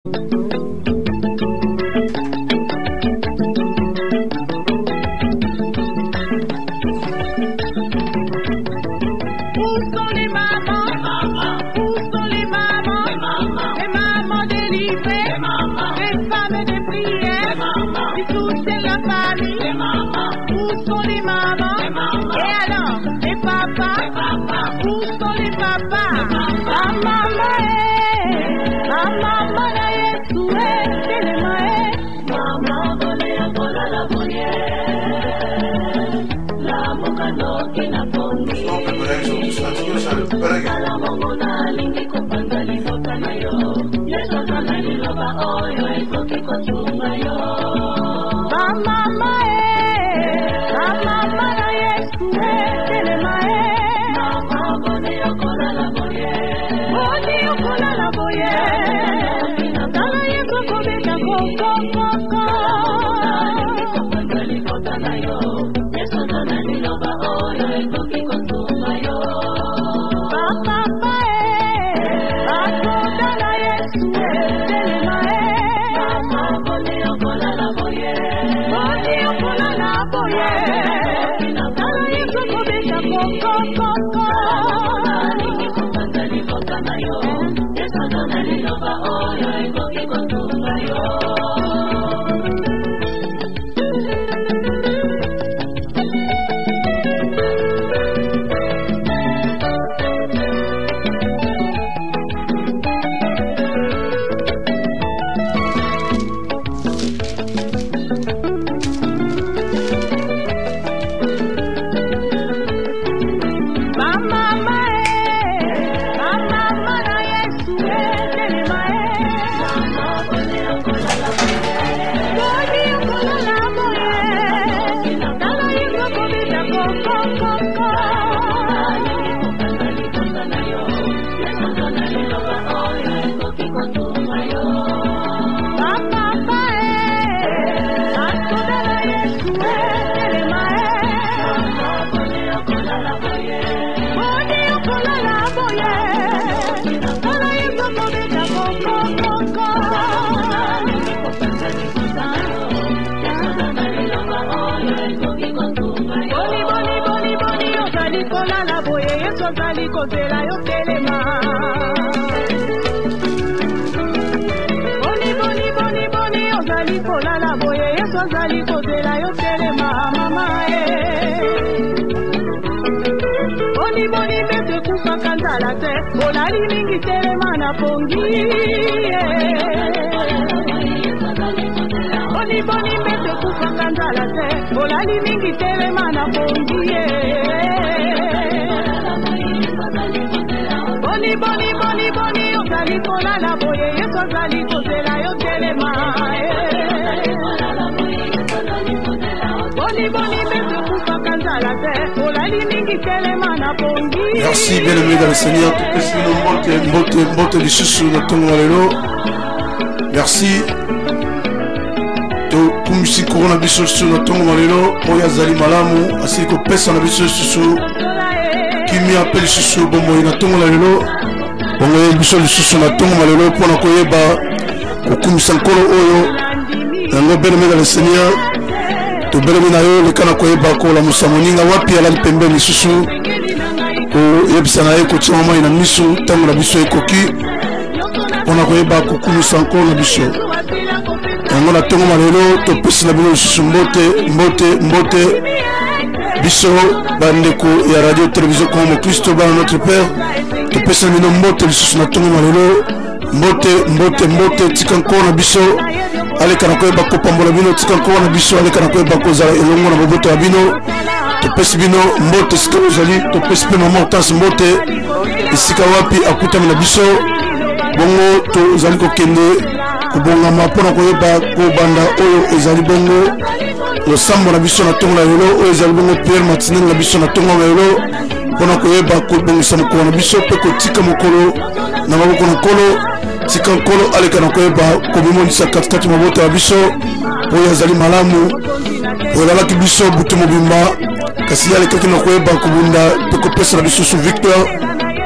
Où sont les mamans Où sont les mamans Les mamans délivrées Les femmes de prière Qui soutiennent la famille Où sont les mamans Et alors, les papas Où sont les papas La maman est La maman na Yesu eh, telema eh. Mama bone ya kolala boye lamuka noki na pongi tala monguna alingi kopanza libota na yo Yesu aza na liloba oyo ekoki kosunga yo Ba mama eh, ba mama na Yesu eh, telema eh. Mama boni okolala boye Boni okolala boye Tala Yesu akobeta kokokoko alingi kopanza libota na yo Yesu aza na liloba oyo ekoki kosunga yo Ba papa eh, basoda na Yesu eh, telema eh. Mama boni okolala boye Boni okolala boye Tala Yesu akobeta kokokoko alingi kopanza libota na yo Yesu aza na liloba oyo ekoki kosunga yo Ba mama eh, ba mama na Yesu eh, telema eh. Mama boni okolala boye Boni okolala boye Tala Yesu akobeta kokokoko alingi kopanza libota na yo Yesu aza na liloba oyo ekoki kosunga yo Ba papa eh, basoda na Yesu eh, telema eh. Mama boni okolala boye Boni okolala boye Tala Yesu akobeta kokokoko alingi kopanza libota na yo Yesu aza na liloba oyo ekoki kosunga yo Boni boni boni boni ozali kolala boye Yesu azali kozela yo telema Boni boni boni boni ozali kolala boye Yesu azali kozela yo telema mama eh. Boni boni mbeto ekufaka nzala te olali mingi telema na pongi eh. Boni boni mbeto ekufaka nzala te olali mingi telema na pongi eh. Boni boni boni boni ozali kolala boye Yesu azali kozela yo telema eh. Boni boni mbeto ekufaka nzala te olali mingi telema na pongi Merci bien-aimé dans le Seigneur. Topesi bino mbote mbote mbote lisusu na ntongo ya lelo. Merci. Tokumisi nkolo na biso lisusu na ntongo ya lelo oyo azali malamu asili kopesa na biso lisusu kimia mpe lisusu bomoi na ntongo na lelo. Bongo ye biso lisusu na ntongo ya lelo mpona koyeba kokumisa nkolo oyo yango bien-aimé dans le Seigneur. Tobelemi na yo leka na koyeba kolamusa moninga wapi alali pembeni lisusu koyebisa na ye kotia mai na miso ntango na biso ekoki mpona koyeba kokumisa nkolo na biso yango na ntongo ma lelo topesi na bino lisusu mbote mbote mbote biso bandeko ya radio télévision Congo Mokristo bana notre père topesi na bino mbote lisusu na ntongo ma lelo mbote mbote mbote tika nkolo na biso aleka na koyeba kopambola bino tika nkolo na biso aleka na koyeba kozala elongo na boboto ya bino topesi bino mbote esika bozali topesi mpe mama Hortense mbote esika wapi akutami na biso bongo tozali kokende kobongama mpona koyeba kobanda oyo ezali bongo losambo na biso na ntongo na lelo oyo ezali bongo prière matinale na biso na ntongo na lelo mpona koyeba kobongisa mokolo na biso mpe kotika mokolo na maboko na nkolo tika nkolo aleka na koyeba komimonisa katikati mabota ya biso oyo azali malamu oyo biso butu mobimba kasi ye alekaki na koyeba kobunda mpe kopesa na biso su victoire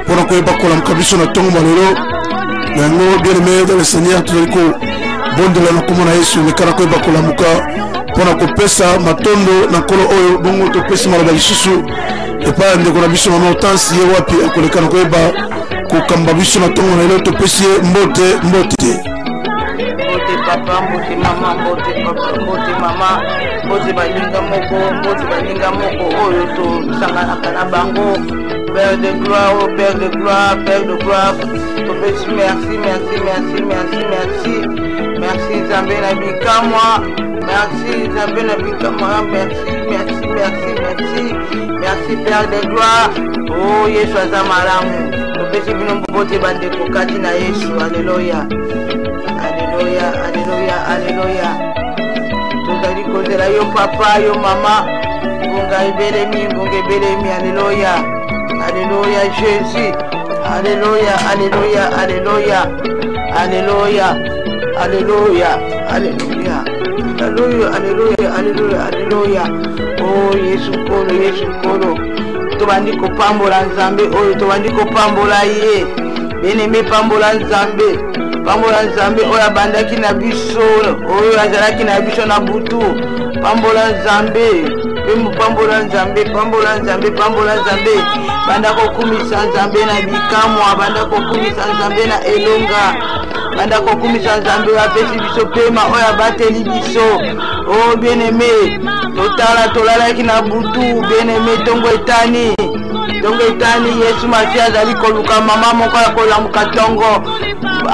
mpona koyeba kolamuka biso na ntongo malelo. Na yango, bien aimé dans le Seigneur, tozali kobondela na nkombo na Yesu, meka na koyeba kolamuka mpo na kopesa matondo na Nkolo oyo. Bongo topesi maloba lisusu epai ya ndeko na biso mama Hortense, ye wapi akoleka na koyeba kokamba biso na ntongo na lelo. Topesi ye mbote, mbote. Mbote papa, mbote mama, mbote papa, mbote mama, mbote baninga moko, mbote baninga moko oyo tosanganaka na bango. Père de gloire, oh Père de gloire, Père de gloire, topesi merci, merci, merci, merci, merci, merci Nzambe na bikamwa, merci Nzambe na bikamwa, merci, merci, merci, merci, merci Père de gloire. Oh Yesu aza malamu. Topesi bino mbote bandeko kati na Yesu. Alleluya, alleluya, alleluya, alleluya. Tozali kozela yo papa, yo mama. Ngonga ebelemi, ngonga ebelemi. Alleluya, alleluya, Jésus. Alleluya, alleluya, alleluya, alleluya, alleluya, alleluya, alleluya, alleluya, alleluya, alleluya. Oh Yesu Nkolo, Yesu Nkolo. Tobandi kopambola Nzambe oyo, tobandi kopambola ye. Bien-aimé, pambola Nzambe, pambola Nzambe oyo abandaki na biso, oyo azalaki na biso na butu. Pambola Nzambe, pambola Nzambe, pambola Nzambe, pambola Nzambe. Banda kokumisa Nzambe na bikamwa, banda kokumisa Nzambe na elonga, banda kokumisa Nzambe oyo apesi biso pema, oyo abateli biso. Oh bien-aimé, totala tolalaki na butu, bien-aimé, ntongo etani, ntongo etani. Yesu Masiya azali koluka mama moko ya kolamuka ntongo,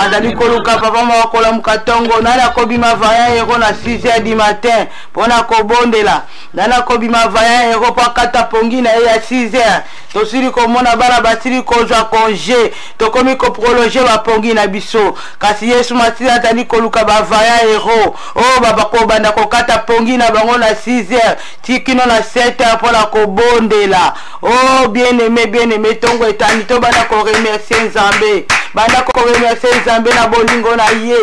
azali koluka papa moko ya kolamuka ntongo. Nani akobima vaillant héros na 6 heures du matin mpona kobondela? Nani akobima vaillant héros mpo akata pongi na ye ya 6 heures? Tosili komona bana basili kozwa congé, tokomi koprolonger bapongi na biso, kasi Yesu Masiya azali koluka bavaillant héros oyo babakobanda kokata pongi na bango na 6 heures ti kino na 7 heures mpona kobondela. Oh bien aimé, bien aimé, ntongo etani, tobanda koremercier Nzambe, banda koremercier Nzambe na bolingo na ye,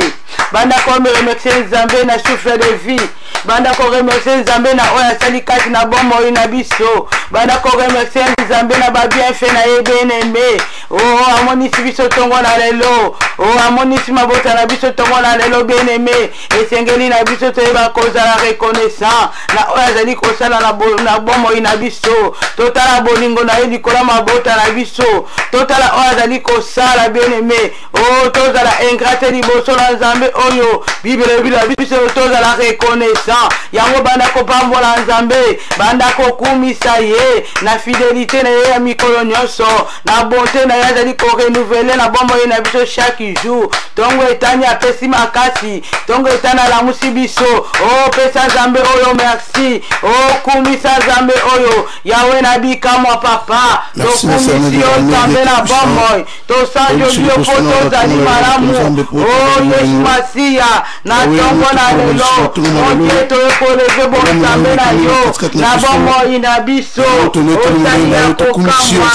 banda koremercier Nzambe na souffle de vie, banda koremercier Nzambe na oyo asali kati na bomoi na biso, banda koremercier Nzambe na babienfait na ye. Bien aimé, oh, amonisi biso ntongo na lelo, oh, amonisi mabota na biso ntongo na lelo. Bien aimé, esengeli na biso toyeba kozala reconnaissant na oyo azali kosala na bomoi na biso. Totala bolingo na ye likolo ya mabota na biso, totala oyo azali kosala. Bien aimé, oh, tozala ingrat te liboso na Nzambe oyo. Bible elobi na biso tozala reconnaissant. Yango banda kopambola Nzambe, banda kokumisa ye na fidélité na ye ya mikolo nyonso, na bonté na ye azali korenouveler na bomoi na biso chaque jour. Ntongo etani, apesi makasi, ntongo etani, alamusi biso. Opesa Nzambe oyo merci, okumisa Nzambe oyo, Yawe na bikamwa. Papa, tokumisi yo, Nzambe na bomoi, tosanjoli yo mpo tozali malamu. O Yesu Masiya, na ntongo na lelo otie toyekoleve bonzambe na yo na bomoi na biso. Ozali ya kokamwa,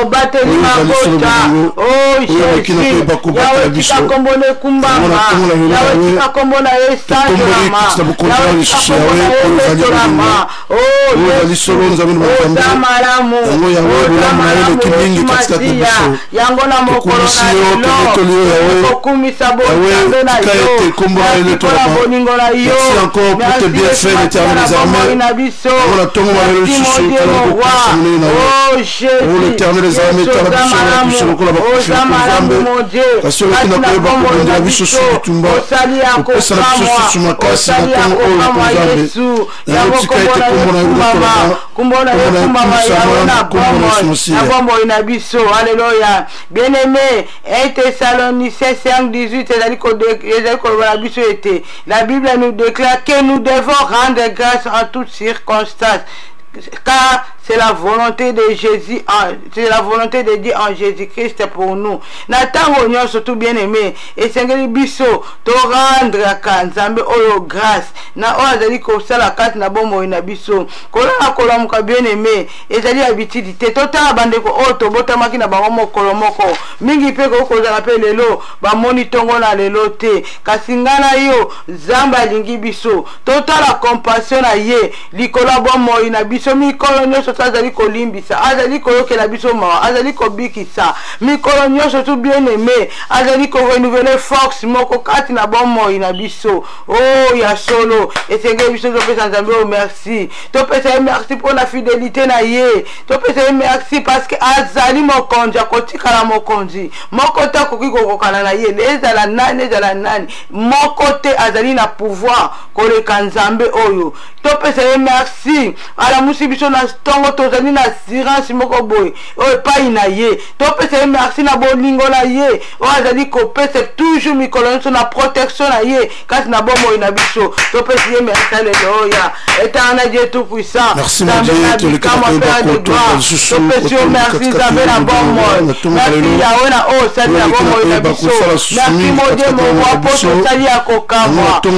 obateli mabota. O Jésus, Yawe, tika kombo na ekumbama. Yawe, tika kombo na ye esanjolama. Yawe, tika kombo na ye ebetolama. O Yesu, oza malamu, oza malamu, Yesu Masiya. Yango na mokolo na lelo kokumisa bonzambe na yo. Merci mpona bolingo na yo, merci Yesu Masiya na bomoi na biso. Merci mon Dieu, mon roi. Oh Jésus, Yesu oza malamu, oza malamu mon Dieu, kati na bomoi na biso. Osali ya kokamwa, osali ya kokamwa Yesu. Yango kombo na yo ekumbama, kombo na yo ekumbama, Yawe, na bomoi na biso. Alleluya. Bien aimé, 1 Thessaloniciens 5 18 ezali koloba na biso ete la Bible nous déclare que nous devons rendre grâce en toutes circonstances, car c'est la volonté de Jésus, c'est la volonté de Dieu en Jésus-Christ pour nous. Na ntango nyonso tout, bien aimé, esengeli biso torendraka Nzambe oyo grâce na oyo azali kosala kati na bomoi na biso. Kolala kolamuka, bien aimé, ezali habitude te. Totala bandeko oyo tobotamaki na bango mokolo moko, mingi mpe koki kozala mpe lelo bamoni ntongo na lelo te, kasi ngai na yo, Nzambe alingi biso. Totala compassion na ye likolo ya bomoi na biso mikolo nyonso. nyonso azali kolimbisa, azali koyokela biso mawa, azali kobikisa mikolo nyonso tu. Bien aimé, azali korenouveler force moko kati na bomoi na biso. O ya solo, esengeli biso topesa Nzambe oyo merci. Topesa ye merci mpo na fidélité na ye. Topesa ye merci parce que azali mokonzi, akotikala mokonzi. Moko te akoki kokokana na ye, ezala nani, ezala nani, moko te azali na pouvoir koleka Nzambe oyo. Topesa ye merci, alamusi biso na ntongo, tozali na assurance moko boye oyo epai na ye. Topesa ye merci na bolingo na ye oyo azali kopesa toujours mikolo nyonso, na protection na ye kasi na bomoi na biso. Topesi ye merci. Alleluya, Éternel Dieu tout puissant. Merci, mon Dieu. Père de gloire, topesi yo merci, Nzambe na bomoi. Merci, Yawe, na oyo osali na bomoi na biso. Merci, mon Dieu, mon roi, mpo tosali ya kokamwa. O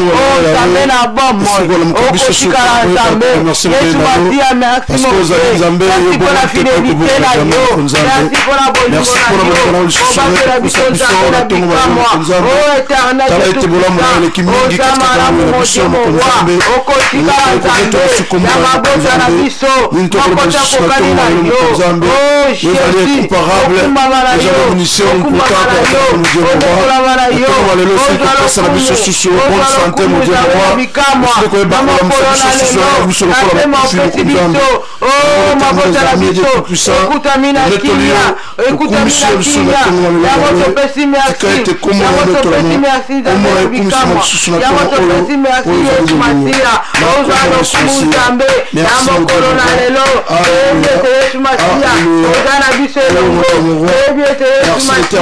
Nzambe na bomoi, okotikala Nzambe. Yesu Masiya, merci, mon Dieu. Merci mpo na fidélité na yo, merci mpo na bolingo na yo, obatela biso, Nzambe na bikamwa. O Éternel Dieu tout puissant, oza malamu, mon Dieu, mon roi, okotikala Nzambe ya mabota na biso. Moko te akokani na yo. O Jésus, okumbama na yo, okumbama na yo, otokolama na yo, ozwa lokumu, ozwa lokumu, Nzambe na bikamwa. Na mokolo na lelo, na pema opesi biso, o mabota na biso ekutami na kimia, ekutami na kimia. Yango topesi merci, yango topesi merci, Nzambe na bikamwa. Yango topesi merci, Yesu Masiya, ozwa lokumu, Nzambe. Na mokolo na lelo, toyebi ete Yesu Masiya oza na biso elongo. Toyebi ete Yesu Masiya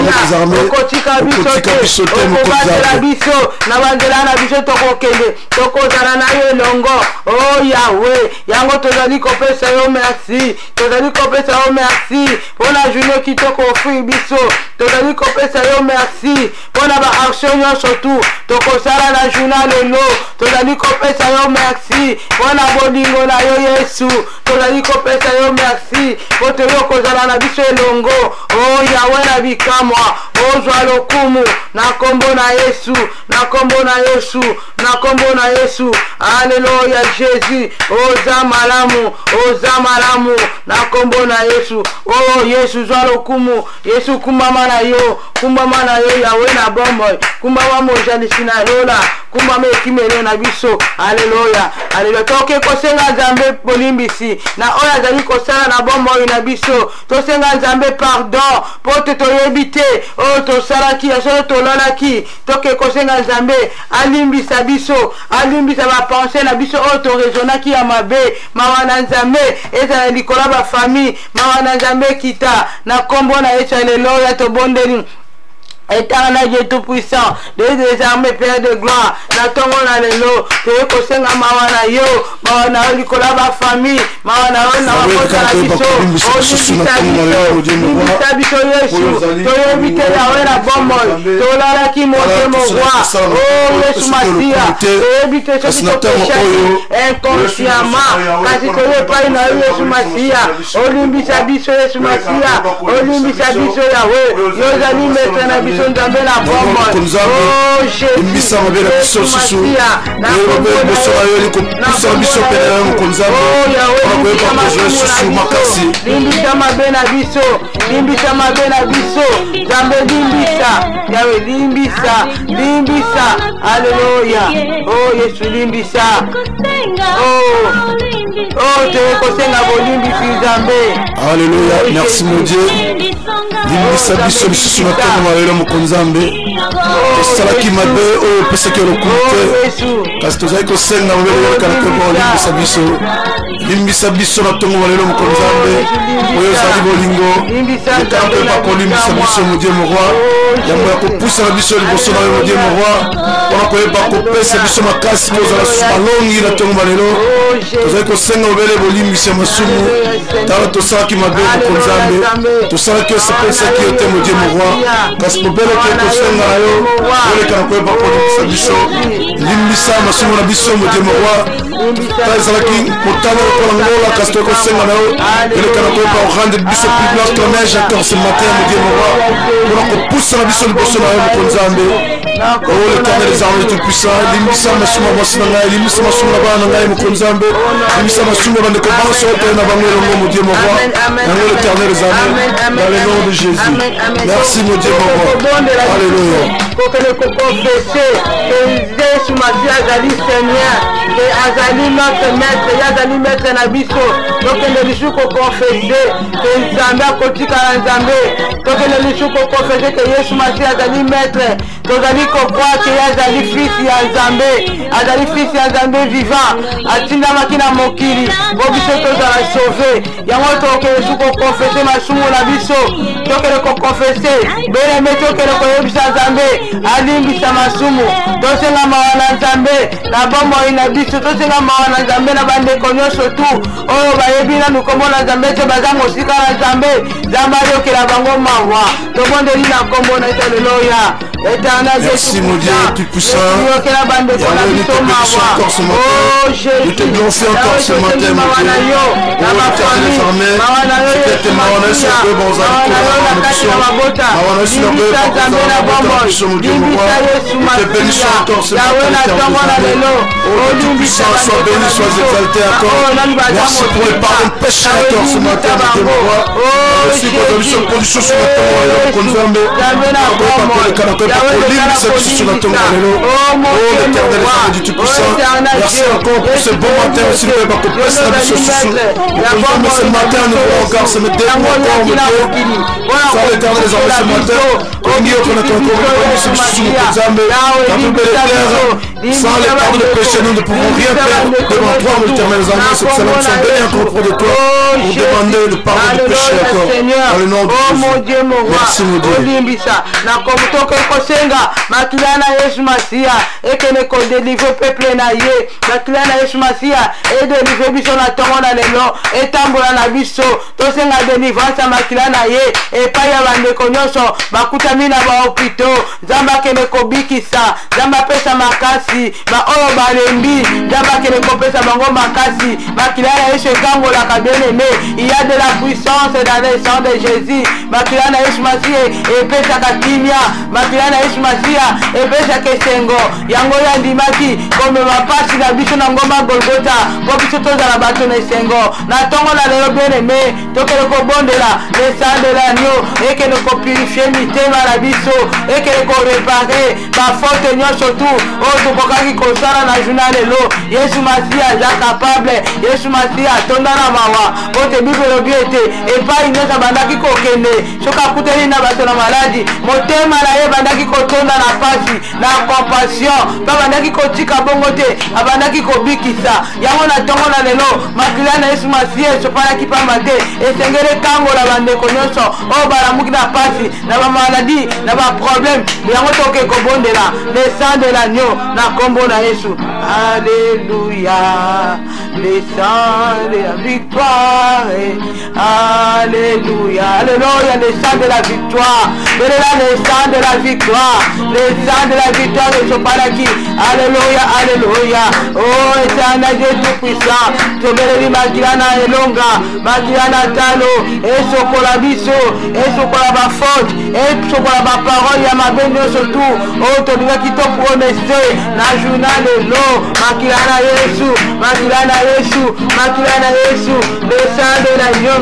okotika biso te, okobatela biso na banzela na biso. Tokokende, tokozala na yo elongo, o Yawe. Yango tozali kopesa yo merci, tozali kopesa yo merci mpona journée kitoko offrir biso. Tozali kopesa yo merci mpona baaction nyonso tu tokosala na journée lelo. Tozali kopesa yo merci mpona bolingo na yo, Yesu. Tozali kopesa yo merci mpo toyo kozala na biso elongo, o Yawe na bikamwa. Ozwa lokumu na nkombo na Yesu, na nkombo na Yesu, na nkombo na Yesu. Alleluya, Jésus, oza malamu, oza malamu, na nkombo na Yesu. O Yesu, zwa lokumu. Yesu, kumbama na yo, kumbama na yo, Yawe na bomoi. Kumbama, mozalisi na lola. Kumbama, ekimelo na biso. Alleluya, alleluya. Toke kosenga Nzambe bolimbisi na oyo azali kosala na bomoi na biso. Tosenga Nzambe pardon mpo te toyebi te oyo tosalaki ya solo, tolalaki. Toke kosenga Nzambe alimbisa biso, alimbisa bapensées na biso oyo toraisonnaki ya mabe. Mawa na Nzambe ezala likolo ya bafamille, mawa na Nzambe ekita na nkombo na Yesu. Aleluya, tobondeli. Éternel Dieu Tout-Puissant, Dieu des armées, Père de gloire, na ntongo na lelo, toye kosenga mawa na yo, mawa na yo likolo ya bafamille, mawa na yo na mabota na biso. Olimbisa biso, limbisa biso, Yesu. Toyebi te, Yawe na bomoi, tolalaki, mon Dieu, mon roi. O Yesu Masiya, toyebi te soki topeshaki inconsciemment, kasi toye epai na yo, Yesu Masiya. Olimbisa biso, Yesu Masiya, olimbisa biso, Yawe. Yo ozali maître na biso, Nzambe na bomoi. Limbisa mabe na biso lisusu, liboso na yo kopusa biso pene na yo, mokonzi Nzambe, mpona koyeba kozwa lisusu makasi. Limbisa mabe na biso, limbisa mabe na biso, Nzambe. Limbisa, Yawe, limbisa, limbisa. Alleluya, o Yesu, limbisa. Oh, toye kosenga bolimbisi, Nzambe. Alleluya, merci, mon Dieu. Limbisa biso lisusu na ntongo na lelo, mokonzi Nzambe. Tosalaki mabe oyo opesaki yo lokumu te, kasi tozali kosenga mabe oyokana te mpo olimbisa biso. Limbisa biso na ntongo na lelo, mokonzi Nzambe, oyo ozali bolingo. Lekana koyeba kolimbisa biso, mon Dieu, mon roi, yambo ya kopusa na biso liboso na yo, mon Dieu, mon roi, mpona koyeba kopesa biso makasi mpo ozala susu balongi na ntongo balelo. Tozali kosenga obele bolimbisi ya masumu. Tala, tosalaki mabe, mokonzi Nzambe, tosalaki osepelisaki yo te, mon Dieu, mon roi, kasi bobeleki kosenga na yo oleka na koyeba kolimbisa biso. Limbisa masumu na biso, mon Dieu, mon roi. Ta ezalaki motane lokola ngola, kasi toyei kosenga na yo eleka na koyeba orendre biso plus blanche que la neige encore ce matin, mon Dieu, mon roi, mpona kopusa na biso liboso na yo, mokonzi Nzambe. Oh l'Éternel des armées tout-puissant, limbisa masumu ya mwasi na ngai, limbisa masumu na bana na ngai, mokonzi Nzambe, limbisa masumu ya bandeko banso oyo toye na bango elongo, mon Dieu, mon roi. Yango l'Éternel des armées, dans le nom de Jésus. Merci, mon Dieu, mon roi. Alléluia. Kokende kokonfese ke Yesu Masiya azali Seigneur, ke azali notre maître, ye azali maître na biso. Tokende lisusu kokonfese ke Nzambe akotikala Nzambe. Tokende lisusu kokonfese ke Yesu Masiya azali maître. Tozali kokwa ke ye azali fils ya Nzambe, azali fils ya Nzambe vivant, atindamaki na mokili mpo biso tozala sauve. Yango tokende lisusu kokonfese masumu na biso, tokende kokonfese beleme, tokende koyebisa Nzambe alimbisa masumu. Tosenga mawa na Nzambe na bomoi na biso, tosenga mawa na Nzambe na bandeko nyonso tu oyo bayebi nanu nkombo na Nzambe te, baza mosika na Nzambe. Nzambe ayokela bango mawa. Tobondeli na nkombo na Yesu, aleluya. Éternel Dieu Merci, mon Dieu Tout-Puissant. Tout-Puissant. Yokela bandeko na Yahweh, nous biso te bénissons mawa. encore ce matin. Oh Nous te Jésus, glorifions encore ce Yahweh, matin, tosengi mon mawa Dieu. na yo Oh, na l'Éternel des bafamille, armées, mawa na yo c'était Yesu mawa na yo Masiya, sur deux bons mawa na yo na amis, kati na mabota. mawa na yo sur deux Limbisa bons Nzambe na amis, bomoi, mon Dieu, mon limbisa roi. Yesu Nous te bénissons Masiya. encore ce matin, Yahweh, na l'Éternel ntongo des na armées. lelo, Oh, le olimbisa Tout-Puissant, sois bandeko béni, na sois biso. exalté encore. Baoyo nanu baza Merci pour le mosika. pardon de péché Yahweh, encore ce limbisa matin, mon Dieu, bango. mon roi. Oh Merci pour ta mission, Jésus, condition sur la tombe, Yesu, Nzambe. Nzambe na Nakoyeba bomoi. koleka, nakoyeba Yahweh, kolimbisa lekala biso na ntongo kolimbisa. ya lelo. Oh, mon Oh, Dieu, l'Éternel mon des roi. armées du Tout-Puissant. Oh, Éternel Merci Dieu. encore pour ce Yesu, bon matin aussi, Dieu, nous kopesa Yo na biso ozali susu. maître. Ya Mokonzi Nzambe, ce bomoi matin, nous voulons encore se mettre Yango debout encore, oyaki mon na Dieu. mokili mpona Sans l'Éternel des armées ce kosola matin, biso. tolingi yo mpona tokokomisa biso mokonzi Nzambe. Dans tout bel terre, sans les pardons de péché, nous ne pouvons rien faire devant toi, mon Éternel des armées. C'est pour cela que nous sommes bénis encore auprès de toi pour demander le pardon de péché encore. Dans le nom de Oh mon Jésus. Dieu, mon roi, Merci, mon Dieu. Olimbisa nakomotoka kosenga makila na Yesu Masiya ekende kodelivre peuple na ye. Makila na Yesu Masiya edelivre biso na ntongo na lelo, etambola na biso. Tosenga delivrance ya makila na ye epai ya bandeko nyonso bakutami na bahopito. Nzambe akende kobikisa, Nzambe apesa makasi baoyo balembi, Nzambe akende kopesa bango makasi. Makila na Yesu ekangolaka, bien-aimé. Il y a de la puissance dans le sang de Jésus. Makila na Yesu Masiya epesaka kimia, makila na Yesu Masiya epesaka esengo. Yango oyo andimaki komema mpasi na biso na ngomba Golgota mpo biso tozala bato na esengo na ntongo na lelo. Bien-aimé, tokende kobondela le sang de l'agneau ekende kopurifie mitema na biso, ekende korepare bafaute nyonso tu oyo tokokaki kosala na journée lelo. Yesu Masiya aza capable. Yesu Masiya atonda na mawa, po te Bible elobi ete epai nyonso abandaki kokende, soki akutani na bato na maladi, motema na ye ebandaki kotonda na pasi na compassion, mpe abandaki kotika bongo te, abandaki kobikisa. Yango na ntongo na lelo, makila na Yesu Masiya esopalaki pamba te, esengeli ekangola bandeko nyonso oyo balamuki na pasi, na bamaladi, na baproblème. Yango toke kobondela le sang de l'agneau na nkombo na Yesu. Alléluia, le sang de la victoire. Alléluia, alléluia, le sang de la victoire. Belela le sang de la victoire, le sang de la victoire esopalaki. Alléluia, alléluia. Oh Éternel Dieu tout-puissant, tobeleli makila na elonga, makila na talo esokola biso, esokola bafaute, esokola baparole ya mabe nyonso tu oyo tolingaki toprononce na journée lelo. Makila na Yesu, makila na Yesu, makila na Yesu, le sang de l'agneau,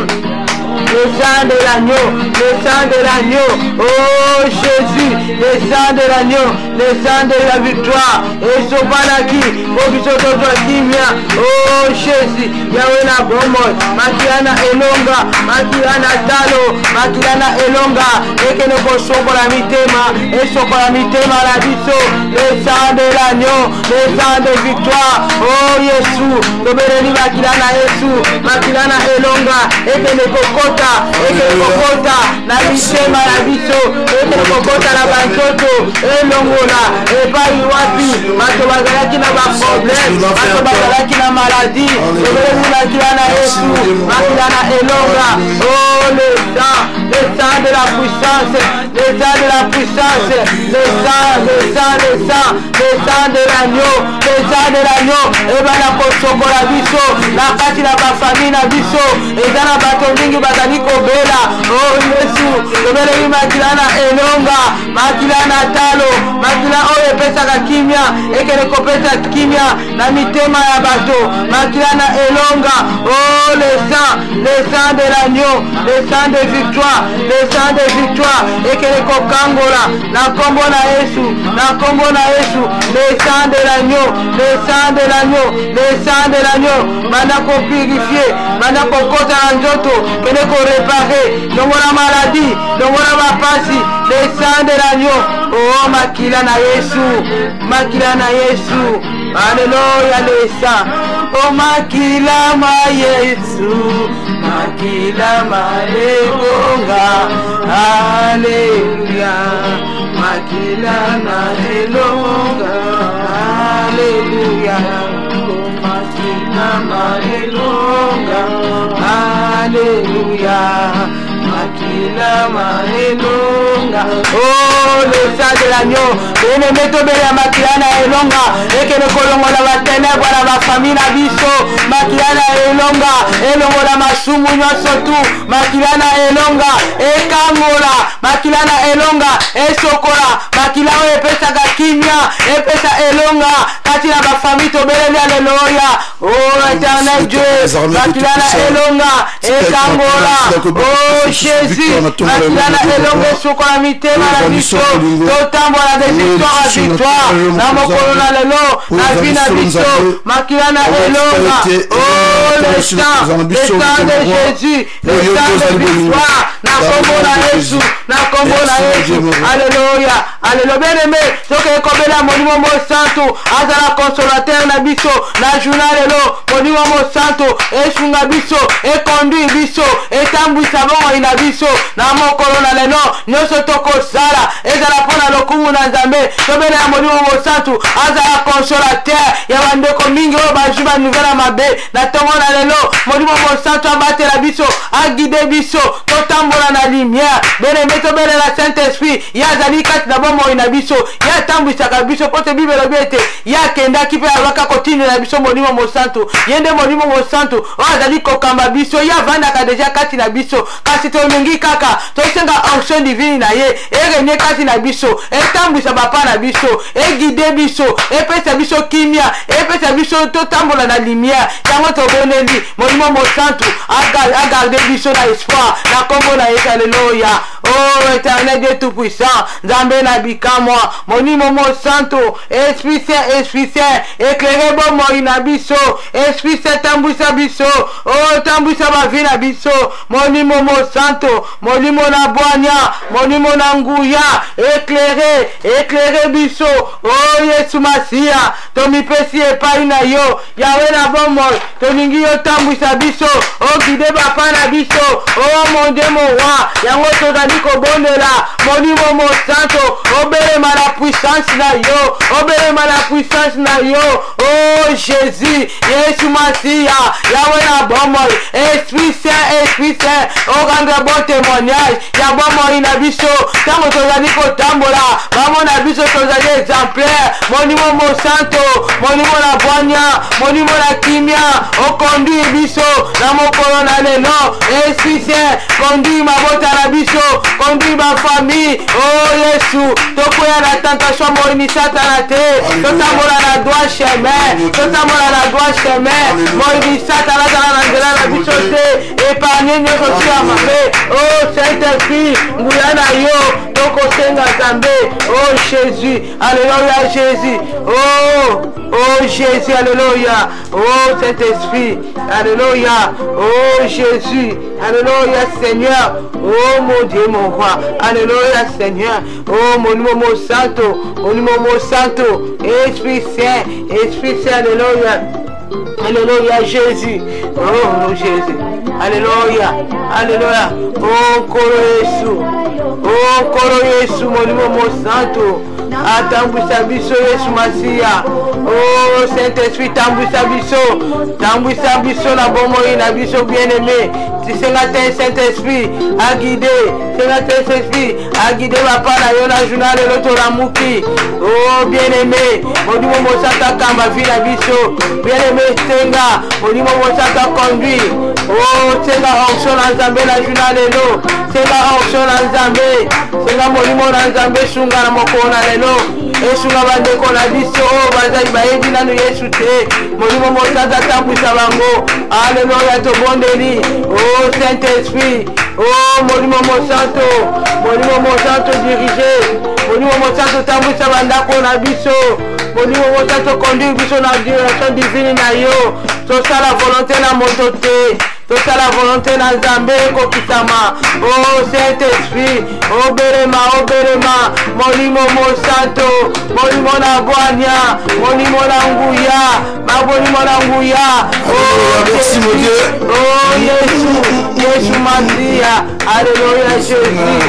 le sang de l'agneau, le sang de l'agneau. Oh Jésus, le sang de l'agneau, le sang de la victoire. Esopanaki po biso tozwa kimia. Oh Jésus, Yawe na bomoi, makila na elonga, makila na talo, makila na elonga ekende kosokola mitema, esokola mitema na biso. Le sang de l'agneau, le sang de victoire. Oh Yesu, tobeleli makila na Yesu, makila na elonga ekende kokota, ekende kokota na mitema na biso, ekende kokota na banzoto, elongola epai wapi bato bazalaki na baproblème, bato bazalaki na maladi. Tobeleli makila na Yesu, makila na elonga. Oh, le sang, le sang de la puissance, le sang de la puissance, le sang, le sang, le sang, le sang de l'agneau, le sang de l'agneau ebanda kosokola biso na kati na bafamille na biso. Eza na bato mingi bazali kobela. Oh Yesu, tobeleli makila na elonga, makila na talo, makila oyo epesaka kimia ekende kopesa kimia na mitema ya bato. Makila na elonga, oh le sang, le sang de l'agneau, le sang de victoire, le sang de victoire ekende kokangola na nkombo na Yesu, na nkombo na Yesu. Le sang de l'agneau, le sang de l'agneau, le sang de l'agneau, banda kopurifie, banda kokota na nzoto, kende korepare, longola maladie, longola bapasi. Le sang de l'agneau, oh makila na Yesu, makila na Yesu, alleluya. Le sang, oh makila ma Yesu, makila ma elonga, alleluya, makila na elonga, alleluya, oh makila ma elonga, alleluya, makila ma elonga. Oh, le sang de l'agneau, bien-aimé, tobela makila na elonga ekende kolongola baténèbres na bafamille na biso. Makila na elonga elongola masumu nyonso tu. Makila na elonga ekangola, makila na elonga esokola, makila oyo epesaka kimia, epesa elonga kati na bafamille. Tobeleli, aleluya. Oh éternel Dieu, makila na elonga ekangola. Oh Jésus, makila na elonga esokola mitema na biso, totambola de victoire à victoire na mokolo na lelo na vie na biso. Makila na elonga, oh le sang, le sang de Jésus, le sang de victoire, na kombo na Yesu, na kombo na Yesu, alleluya, alleluya. Bien aimé, tokei kobela Molimo Mosantu azala consolateur na biso na journée lelo. Molimo Mosantu esunga biso, econduire biso, etambwisa bomoi na biso na mokolo na lelo. Nyonso tokosala ezala mpo na lokumu na Nzambe. Tobela ya Molimo Mosantu azala consolateur ya bandeko mingi oyo bazwi banouvelle ya mabe na ntongo na lelo. Molimo Mosantu abatela biso, aguide biso, totambola na lumière. Bien-aimé, tobelela Saint Esprit, ye azali kati na bomoi na biso, ye atambwisaka biso, mpo te Bible elobi ete ye akendaki mpe alobaka kotindela biso Molimo Mosantu. Ye nde Molimo Mosantu oyo azali kokamba biso, ye avandaka déjà kati na biso, kasi tolingi kaka tosenga onction divine na ye erenie kati na biso, etambwisa bapa na biso, eguide biso, epesa biso kimia, epesa biso totambola na lumière. Yango toboneli Molimo Mosantu agarde biso na espoir na nkombo na Yesu, aleluya. Oh éternel Dieu tout puissant, Nzambe na bikamwa, Molimo Mosantu, Esprit Saint, Esprit Saint, éclaire bomoi na biso. Esprit Saint, tambwisa biso, oh tambwisa bavie na biso. Molimo Mosantu, molimo na bwanya, molimo na nguya, éclaire, éclaire biso. Oh Yesu Masiya, tomipesi epai na yo, Yawe na bomoi, tolingi yo tambwisa biso, oguide bapa na biso. Oh mon Dieu, mon roi, yango tozali kobondela Molimo Mosanto, obelema na puissance na yo, obelema na puissance na yo. Oh Jésus, Yesu Masiya, Yawe na bomoi, Esprit Saint, Esprit Saint, orendre bon témoignage ya bomoi na biso. Ntango tozali kotambola, bamona biso tozali exemplaire. Molimo Mosanto, molimo na bwanya, molimo na kimia, oconduire biso na mokolo na lelo. Esprit Saint, conduire mabota na biso, conduire bafamille. Oh Yesu, tokwea na tentation moyini Satana te, totambola na droit chemin, totambola na droit chemin. Moyini Satana azala na nzela na biso te, épargne nyonso ti ya mabe. Oh Saint Esprit, nguya na yo tokosenga Nzambe. Oh Jésus, alléluia, Jésus, oh, oh Jésus, alléluia. Oh Saint Esprit, alléluia. Oh Jésus, alléluia Seigneur. Oh mon Dieu, mon roi, alléluia Seigneur. Oh Molimo Mosanto, Molimo Mosanto, Esprit Saint, Esprit Saint, alléluia. Alléluia Jésus. Oh Jésus. Alléluia. Alléluia. Oh Nkolo Yesu. Oh Nkolo Yesu, Molimo Mosanto atambwisa biso, Yesu Masiya. Oh Saint Esprit, tambwisa biso, tambwisa biso na bomoi na biso. Bien aimé, tisenga te Saint Esprit aguide, senga te Saint Esprit aguide bapa na yo na journée lelo tolamuki. Oh bien aimé, Molimo Mosantu akamba vie na biso. Bien aimé, senga Molimo Mosantu aconduire. Oh, senga onction na Nzambe na journée lelo, senga onction na Nzambe, senga Molimo na Nzambe sunga na mokolo na lelo. Esunga bandeko na biso oyo bazali bayebi nanu Yesu te. Molimo Mosantu atambwisa bango. Aleluya, tobondeli. Oh Saint-Esprit, oh Molimo Mosantu, Molimo Mosantu dirige. Molimo Mosantu tambwisa bandako na biso. Molimo Mosantu conduire biso na direction divine na yo. Tosala volonté na moto te. Tosala volonté na Nzambe ekokisama. Oh Saint-Esprit, obelema, obelema, Molimo Mosanto, Molimo na bwanya, Molimo na nguya, Molimo na nguya. Oh, merci mon Dieu. Oh Yesu, Yesu Masiya. Alléluia Jésus.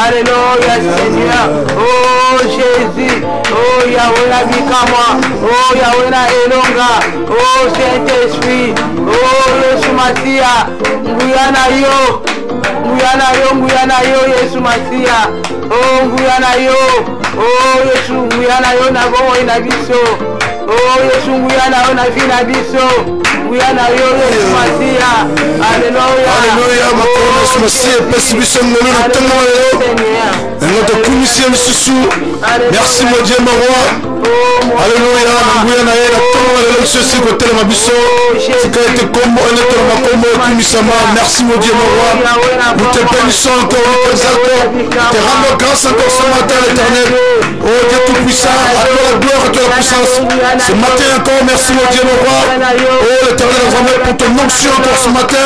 Alléluia Seigneur. Oh Jésus. Oh Yahweh na bikamwa. Oh Yahweh na elonga. Oh Saint-Esprit. Oh Yesu Masiya. Nguya na yo. Nguya na yo, nguya na yo Yesu Masiya. Oh nguya na yo. Oh Yesu, nguya na yo na bomoi na biso. Oh Yesu, nguya na yo na vie na biso. Nguya na yo Yesu Masiya. Alléluia. Alléluia, makolo Yesu Masiya epesi biso ngolu na ntongo na lelo. Yango tokumisi ye lisusu. Merci mon Dieu, mon roi. Alléluia, na nguya na ye na ntongo na lelo biso esi kotelema biso. Tika ete kombo enetolama kombo ekumisama. Merci mon Dieu, mon roi. Nous te bénissons encore, nous t'exaltons. Te rendons grâce encore ce matin, l'Éternel. Oh Dieu Tout-Puissant, à toi la gloire, à toi la puissance. Ce matin encore, merci mon Dieu, mon roi. Oh l'Éternel des armées, pour ton onction encore ce matin.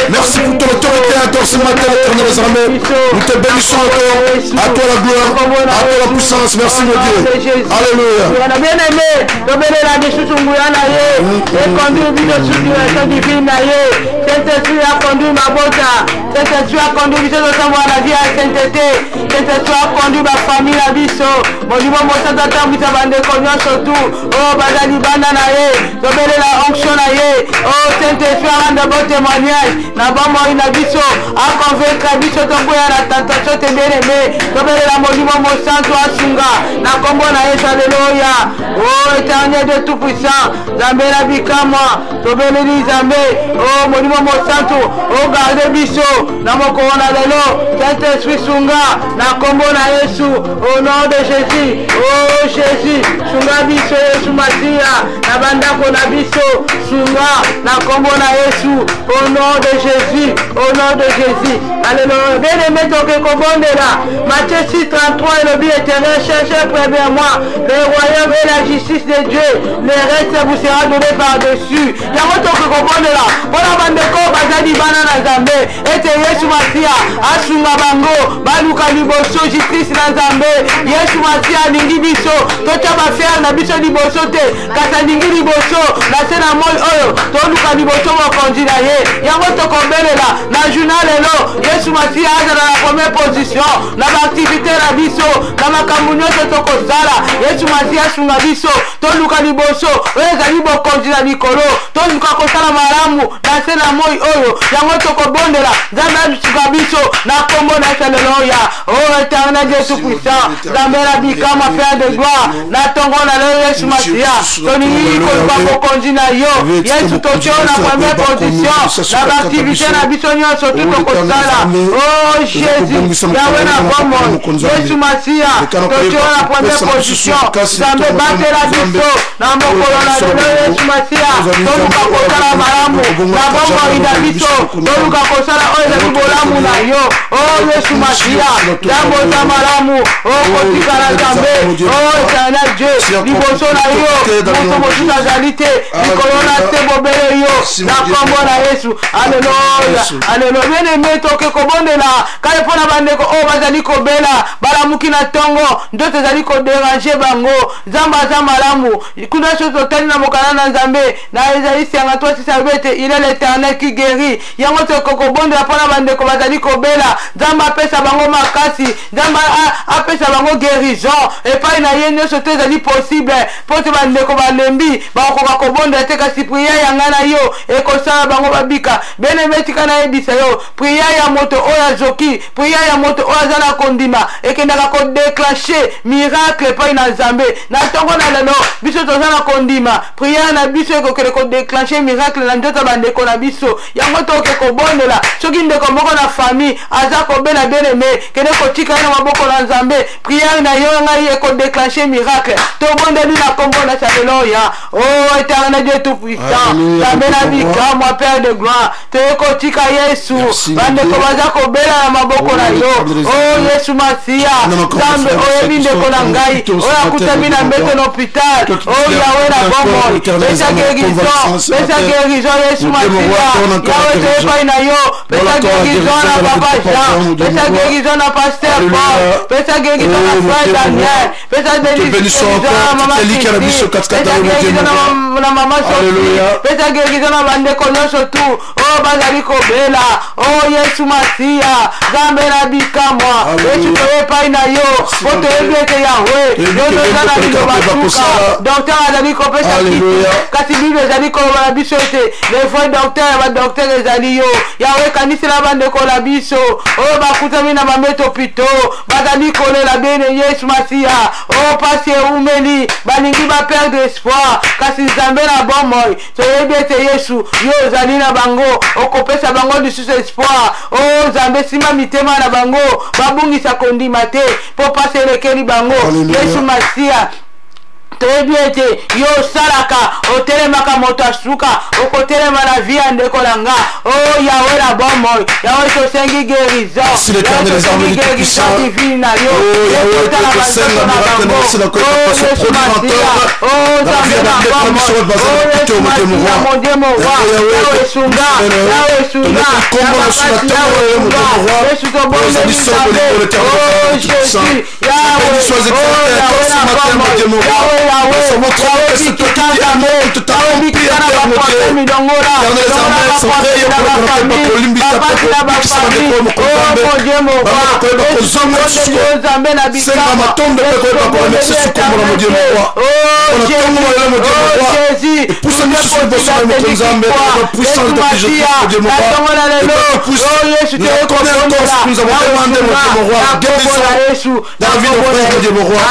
Merci pour ton autorité encore ce matin, l'Éternel des armées. Nous te bénissons encore. À toi la gloire, à toi la puissance. Merci mon Dieu. Alléluia. Bien-aimé, tobelela lisusu nguya na ye econduire biso sur direction divine na ye. Saint-Esprit aconduire mabota, Saint-Esprit aconduire biso totambola na vie ya sainteté, Saint-Esprit aconduire bafamille na biso. Molimo Mosantu atambwisa bandeko nyonso tu oyo baza libanda na ye. Tobelela onction na ye. Oyo Saint-Esprit arendre bon témoignage na bomoi na biso, aconvaincre biso tokwea na tentation te. Bien-aimé, tobelela Molimo Mosantu asunga na kombo na Yesu. Alleluya. O Éternel de tout puissant, Nzambe na bikamwa, tobeleli Nzambe. O Molimo Mosantu ogarde biso na mokolo na lelo. Saint-Esprit sunga na kombo na Yesu, au nom de Jésus. O Jésus, sunga biso Yesu Masiya na bandako na biso, sunga na kombo na Yesu, au nom de Jésus, au nom de Jésus. Alléluia. Bien-aimé, toke kobondela. Matthieu 6, 33 elobi: Éternel, cherchez premièrement le royaume et la justice de Dieu, le reste vous sera donné par-dessus. Yango toke kobondela mpona bandeko baza libanda na Nzambe, ete Yesu Masiya asunga bango baluka liboso justice na Nzambe. Yesu Masiya alingi biso totya baaffaires na biso liboso te, kasi alingi liboso na se na moi oyo toluka liboso mokonzi na ye. Yango tokobelela na journal lelo, Yesu Masiya azala na première position na baactivité na biso, na makambo nyonso tokosala. Yesu Masiya asunga biso toluka liboso oyo ezali bokonzi na likolo, toluka kosala malamu na se na moi oyo. Yango tokobondela Nzambe asunga biso na kombo na Yesu. Alleluya. O Éternel Dieu tout puissant, Nzambe na bikamwa, père de gloire, na ntongo na lelo Yesu Masiya, tolingi koluka bokonzi na yo. Yesu, totio na première position na baactivité na biso nyonso tu tokosala. O Jésus, Yawe na bomoi, Yesu Masiya, totio na première position. Nzambe, batela biso na mokolo na lelo. Yesu Masiya, toluka kosala malamu na bomoi na biso, toluka kosala oyo ezali bolamu na yo. O Yesu Masiya, Nzambe oza malamu, okotikala Nzambe. O Éternel Dieu, liboso na yo moto mosusu azali te likolo na se, bobele yo, na kombo na Yesu. Alleluya, alleluya. Bien-aimé, toke kobondela kale mpo na bandeko oyo bazali kobela, balamuki na ntongo, nzoto ezali kodéranger bango. Nzambe aza malamu. Kuna so totali na mokanda na Nzambe na Esaïe 53, alobi ete il est l'Éternel qui guérit. Yango tokoki kobondela mpona bandeko bazali kobela, Nzambe apesa bango makasi, Nzambe apesa bango guérison epai na ye. Nyonso te ezali possible. Impossible, mpo te bandeko balembi, bakokoka kobondela te, kasi priere ya ngai na yo ekosala bango babika. Bien-aimé, tika nayebisa yo, priere ya moto oyo azoki, priere ya moto oyo aza na kondima ekendaka kodéclencher miracle epai na Nzambe. Na ntongo na lelo, biso toza na kondima, priere na biso ekokende kodéclencher miracle na nzoto ya bandeko na biso. Yango toke kobondela. Soki ndeko moko na famille aza kobela, bien-aimé, kende kotika ye na maboko na Nzambe. Priere na yo, ngai ekodéclencher miracle. Tobondeli na kombo na Alléluia. Oh Éternel Dieu tout puissant, Nzambe na bikamwa, Père de gloire, toye kotika Yesu bandeko baza kobela na maboko na yo. Oh Yesu Masiya, Nzambe, oyebi ndeko na ngai oyo akutami na mbeto na hôpital. Oh Yawe na bomoi, pesa guérison, pesa guérison. Yesu Masiya, Yawe, toye epai na yo. Pesa guérison na papa Jean, pesa guérison na pasteur Paul, pesa guérison na frère Daniel, pesa guérison na mama Christine, pesa guérison na mama Sophie, pesa guérison na bandeko nyonso tu oyo bazali kobela. O Yesu Masiya, Nzambe na bikamwa, Yesu, toye epai na yo mpo toyebi ete Yahwe, yo nde oza na liloba suka. Docteur azali kopesa kiti, kasi Bible ezali koloba na biso ete le vrai docteur ya badocteur ezali yo, Yawe. Kanisela bandeko na biso oyo bakutami na bambeto pito, bazali kolela bene. Yesu Masiya, oyo pasi eumeli, balingi baperdre espoir, kasi Nzambe na bomoi, toyebi ete Yesu, yo ozali na bango, okopesa bango lisusu espoir. O Nzambe, nsima mitema na bango babungisa kondima te, mpo pasi elekeli bango. Yesu Masiya, toyebi ete yo osalaka, otelemaka moto asuka, okotelema na vie ya ndeko na nga. O Yawe na bomoi, Yawe, tosengi guérison, tosengi guérison divine na yo ekotala banzoto na bango. O Yesu Masiya, o Nzambe na bomoi, o Yesu Masiya, mon Dieu, mon roi, Yawe sunga, Yawe sunga na makasi, Yawe sunga. Yesu, tobondeli Nzambe. O Jésus, Yawe, o Yawe na bomoi, Yawe, Yawe, Yawe, bikisa Nzambe, Yawe, bikisa na bapoisson midongola, longola bapoisson na bafamille, bapasi na bafamille. Oh mon Dieu, mon roi, yo Nzambe na bikamwa, oh Jésus, oh Jésus, Yesu Masiya, na ntongo na lelo, oh Yesu, toye kobondela na kombo na Yesu.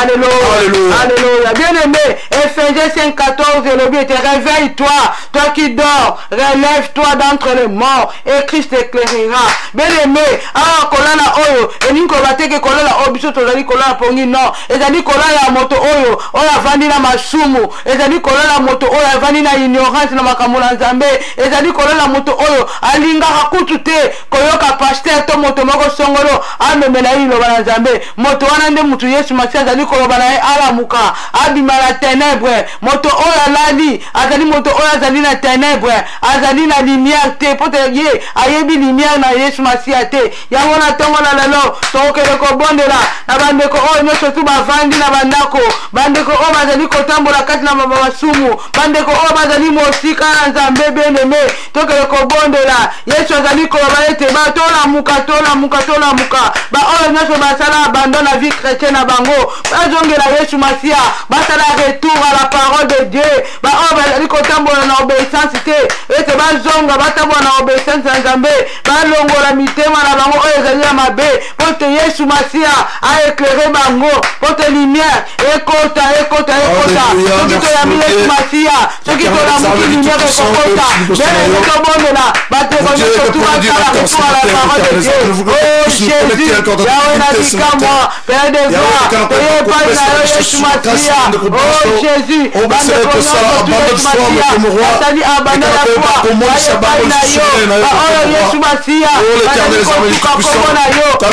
Alléluia, alléluia. Bien aimé, Ephésiens 5, 14 elobi ete: réveille-toi, toi qui dors, relève-toi d'entre les morts et Christ éclairera. Bien aimé, awa kolala oyo elingi koloba te ke kolala oyo biso tozali kolala pongi. Non, ezali kolala ya moto oyo avandi na masumu, ezali kolala moto oyo avandi na ignorance na makambo na Nzambe, ezali kolala moto oyo alingaka kutu te koyoka pasteur to moto moko songolo amemela ye liloba na Nzambe. Moto wana nde motu Yesu Masiya azali koloba na ye alamuka, abima na ténèbre. Moto oyo alali azali moto oyo azali na ténèbre, azali na lumière te, mpo te ye ayebi lumière na Yesu Masiya te. Yango na ntongo na lelo, tokokende kobondela na bandeko oyo nyonso tu bavandi na bandako, bandeko oyo bazali kotambola kati na masumu, bandeko oyo bazali mosika na Nzambe. Bien-aimé, tokende kobondela. Yesu azali koloba ete tolamuka, tolamuka, tolamuka. Baoyo nyonso basala abandon na vie chrétien na bango, bazongela Yesu Masiya, basala retour à la parole de Dieu. Baoyo bazali kotambola na obéissance te, ete bazonga, batambola na obéissance na Nzambe, balongola mitema na bango oyo ezali ya mabe, mpo te Yesu Masiya aéclaire bango, mpo te lumière ekota, ekota, ekota. Soki toyambi Yesu Masiya, soki tolamuki, lumière ekokota. Bien-aimé, tobondela bandeko nyonso tu basala retour à la parole de Dieu. Oh Jésus, Yawe na bikamwa, Père de gloire, toye epai na yo, Yesu Masiya. Oh Jésus, bandeko nyonso tu, Yesu Masiya, basali abandon ya foi, baye epai na yo. Baoyo, Yesu Masiya, bazali kotuka kombo na yo, oh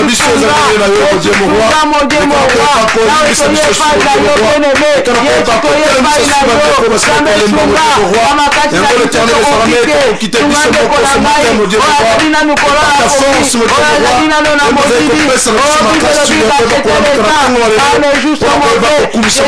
Yesu sunga, Yesu sunga, mon Dieu, mon roi. Yawe, toye epai na yo. Bien-aimé, Yesu, toye epai na yo. Nzambe, sunga na makasi na biso, tokoki te. Sunga ndeko na ngai oyo azali nanu kolala pongi, oyo azali nano na molili. Oyo Bible elobi: racheter le temps, car les jours sont mauvais. Jésus-Christ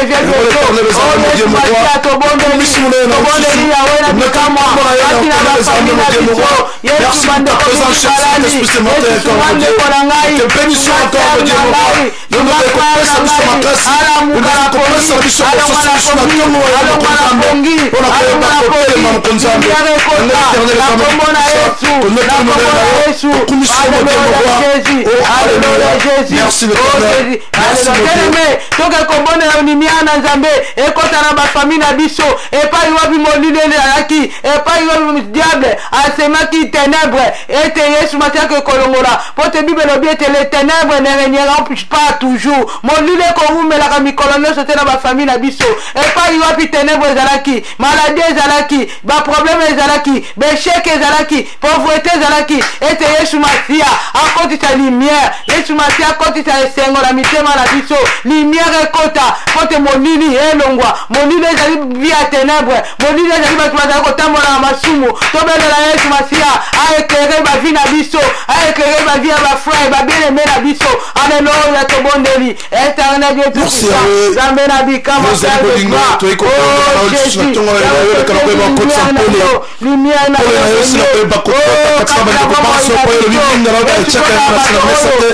revient bientôt. Oh Yesu Masiya, tobondeli, tobondeli, Yawe na bikamwa, kati na bafamille na biso. Yesu, bandeko mingi balali. Yesu, sunga ndeko na ngai, sunga sœur na ngai, sunga frère na ngai, alamuka na kopesa biso Alongwa na kososi biso na pongi, ntongo ya alongwa na mokonzi pongi, Nzambe mpona alongwa koyeba na kotelema pongi. mokonzi Nzambe. Lumière Yango ekota éternel na ezali kombo na biso. Yesu, Tonoki na kombo monene na na yo. Yesu. Tokumisi yo Alléluia motema roi. Jésus, Oh, alléluia alléluia. Jésus. Merci Oh l'éternel. Jésus, Merci alléluia. mon Dieu. Bien-aimé, toke kobondela lumière na Nzambe ekota na bafamille na biso epai wapi molili ezalaki, epai wapi diable asemaki ténèbre, ete Yesu Masiya kolongola, po te Bible elobi ete les ténèbres ne régneront pas toujours. Molili ekowumelaka mikolo nyonso te na bafamille na biso. Epai wapi ténèbre ezalaki, maladie ezalaki, baproblème ezalaki, baéchec ezalaki, pauvreté ezalaki, ete Yesu Masiya akotisa lumière. Yesu Masiya akotisa esengo na mitema na biso. Lumière ekota po te molili elongwa. Molili ezali vie ya ténèbre, molili ezali bato bazali kotambola na masumu. Tobelela Yesu Masiya aéclaire bavie na biso, aéclaire bavie ya bafrère, babien-aimé na biso. Alleluya, tobondeli Éternel Dieu Merci, tout-puissant, Yahweh. Nzambe na bikama. Ozali bolingo, toyei kobondela na yo lisusu na ntongo ya lelo, eleka na koyeba kokotisa mpole. Lumière na Mpole na yo esila koyeba kokota kati na bandeko banso, po elobi minga na yo etiaka yango na se na mesa te,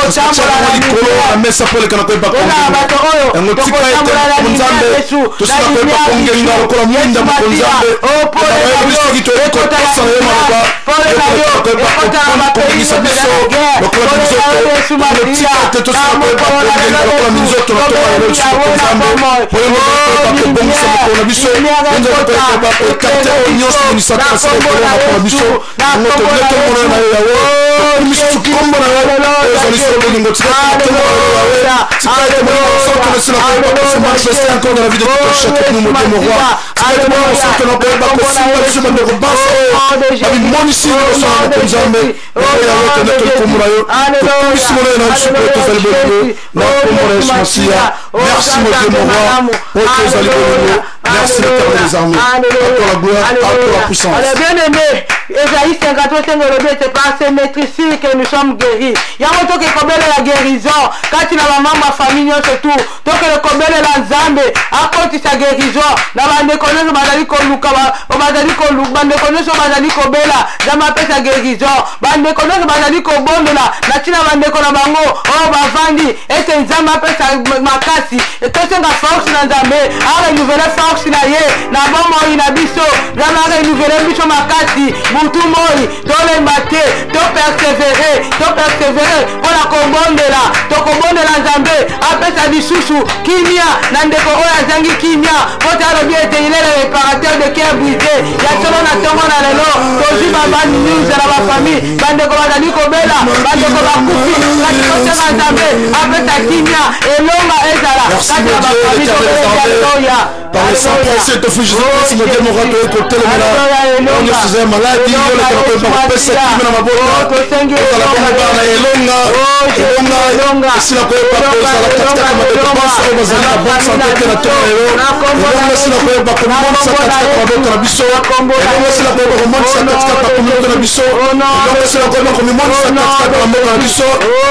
etiaka yango likolo na mesa po eleka na koyeba kongenga. Yango tika ete Nzambe tosila koyeba kongenga lokola mwinda moko Nzambe. Oyebi soki toyebi kotosa na yo maloba, yokoleka koyeba kongengisa biso lokola minzoto. Yango tika ete tosila koyeba kongenga lokola minzoto na ntongo ya lelo lisusu moko Nzambe, po yo moko koyeba kobongisa mokolo na biso, yo Nzambe koyeba kokate oyo nyonso monisaka na sala kolonga mpo na biso. Yango tonetomona na yo Yawe, tokumisi kombo na yo oyo ezali solo bolingo. Tika ete na ntongo ya lelo Yawe, tika ete molimo mosantu na esila koyeba kose manifester encore dans la vie de tout un chacun de nous, mon Dieu, mon roi. Tika ete molimo mosantu na koyeba kosimba biso bandeko banso oyo babimonisi liboso na moko Nzambe. Yango Yawe, tonetoli kombo na yo, tokumisi monene na biso mpo tozali bolingo na kombo na Yesu Masiya. Merci mon Dieu, mon roi, po tozali bolingo. Merci l'Éternel des armées. À toi la gloire, à toi la puissance. Alors bien aimé, Esaïe 53 5 elobi ete par ses meurtrissures que nous sommes guéris. Yango toke kobelela guérison kati na bamembre ya famille nyonso tu. Tokende kobelela Nzambe akotisa guérison na bandeko nyonso bazali koluka, bazali koluka, bandeko nyonso bazali kobela, Nzambe apesa guérison. Bandeko nyonso bazali kobondela na ntina bandeko na bango oyo bavandi, ete Nzambe apesa makasi. Tosenga force na Nzambe arenouveler force na ye na bomoi na biso. Nzambe arenouveler biso makasi butu moi, tolemba te, topersévérer, topersévérer mpona kobondela. Tokobondela Nzambe apesa lisusu kimia na ndeko oyo azangi kimia, po te alobi ete il est le réparateur de cœur brisé. Ya solo, na ntongo na lelo tozwi babad news na bafamille, bandeko bazali kobela, bandeko bakufi, kasi tosenga Nzambe apesa kimia, elonga ezala Merci kati mon na Dieu, bafamille. l'éternel des armées. Tobelela. Par le sang précieux de ton Fils Jésus-Christ, mon Dieu, mon roi, toyei kotelemela oyo nyonso eza ya maladi, yo oleka koyeba kopesa kimia na mabota, ozala bongo bana elonga. Elonga esila koyeba kozala katikati ya bandeko banso oyo bazali na bonne santé te na ntongo lelo. Elonga esila koyeba komonisa katikati ya mabota na biso. Elonga esila koyeba komonisa katikati ya communauté na biso. Elonga esila koyeba komimonisa katikati ya mboka na biso.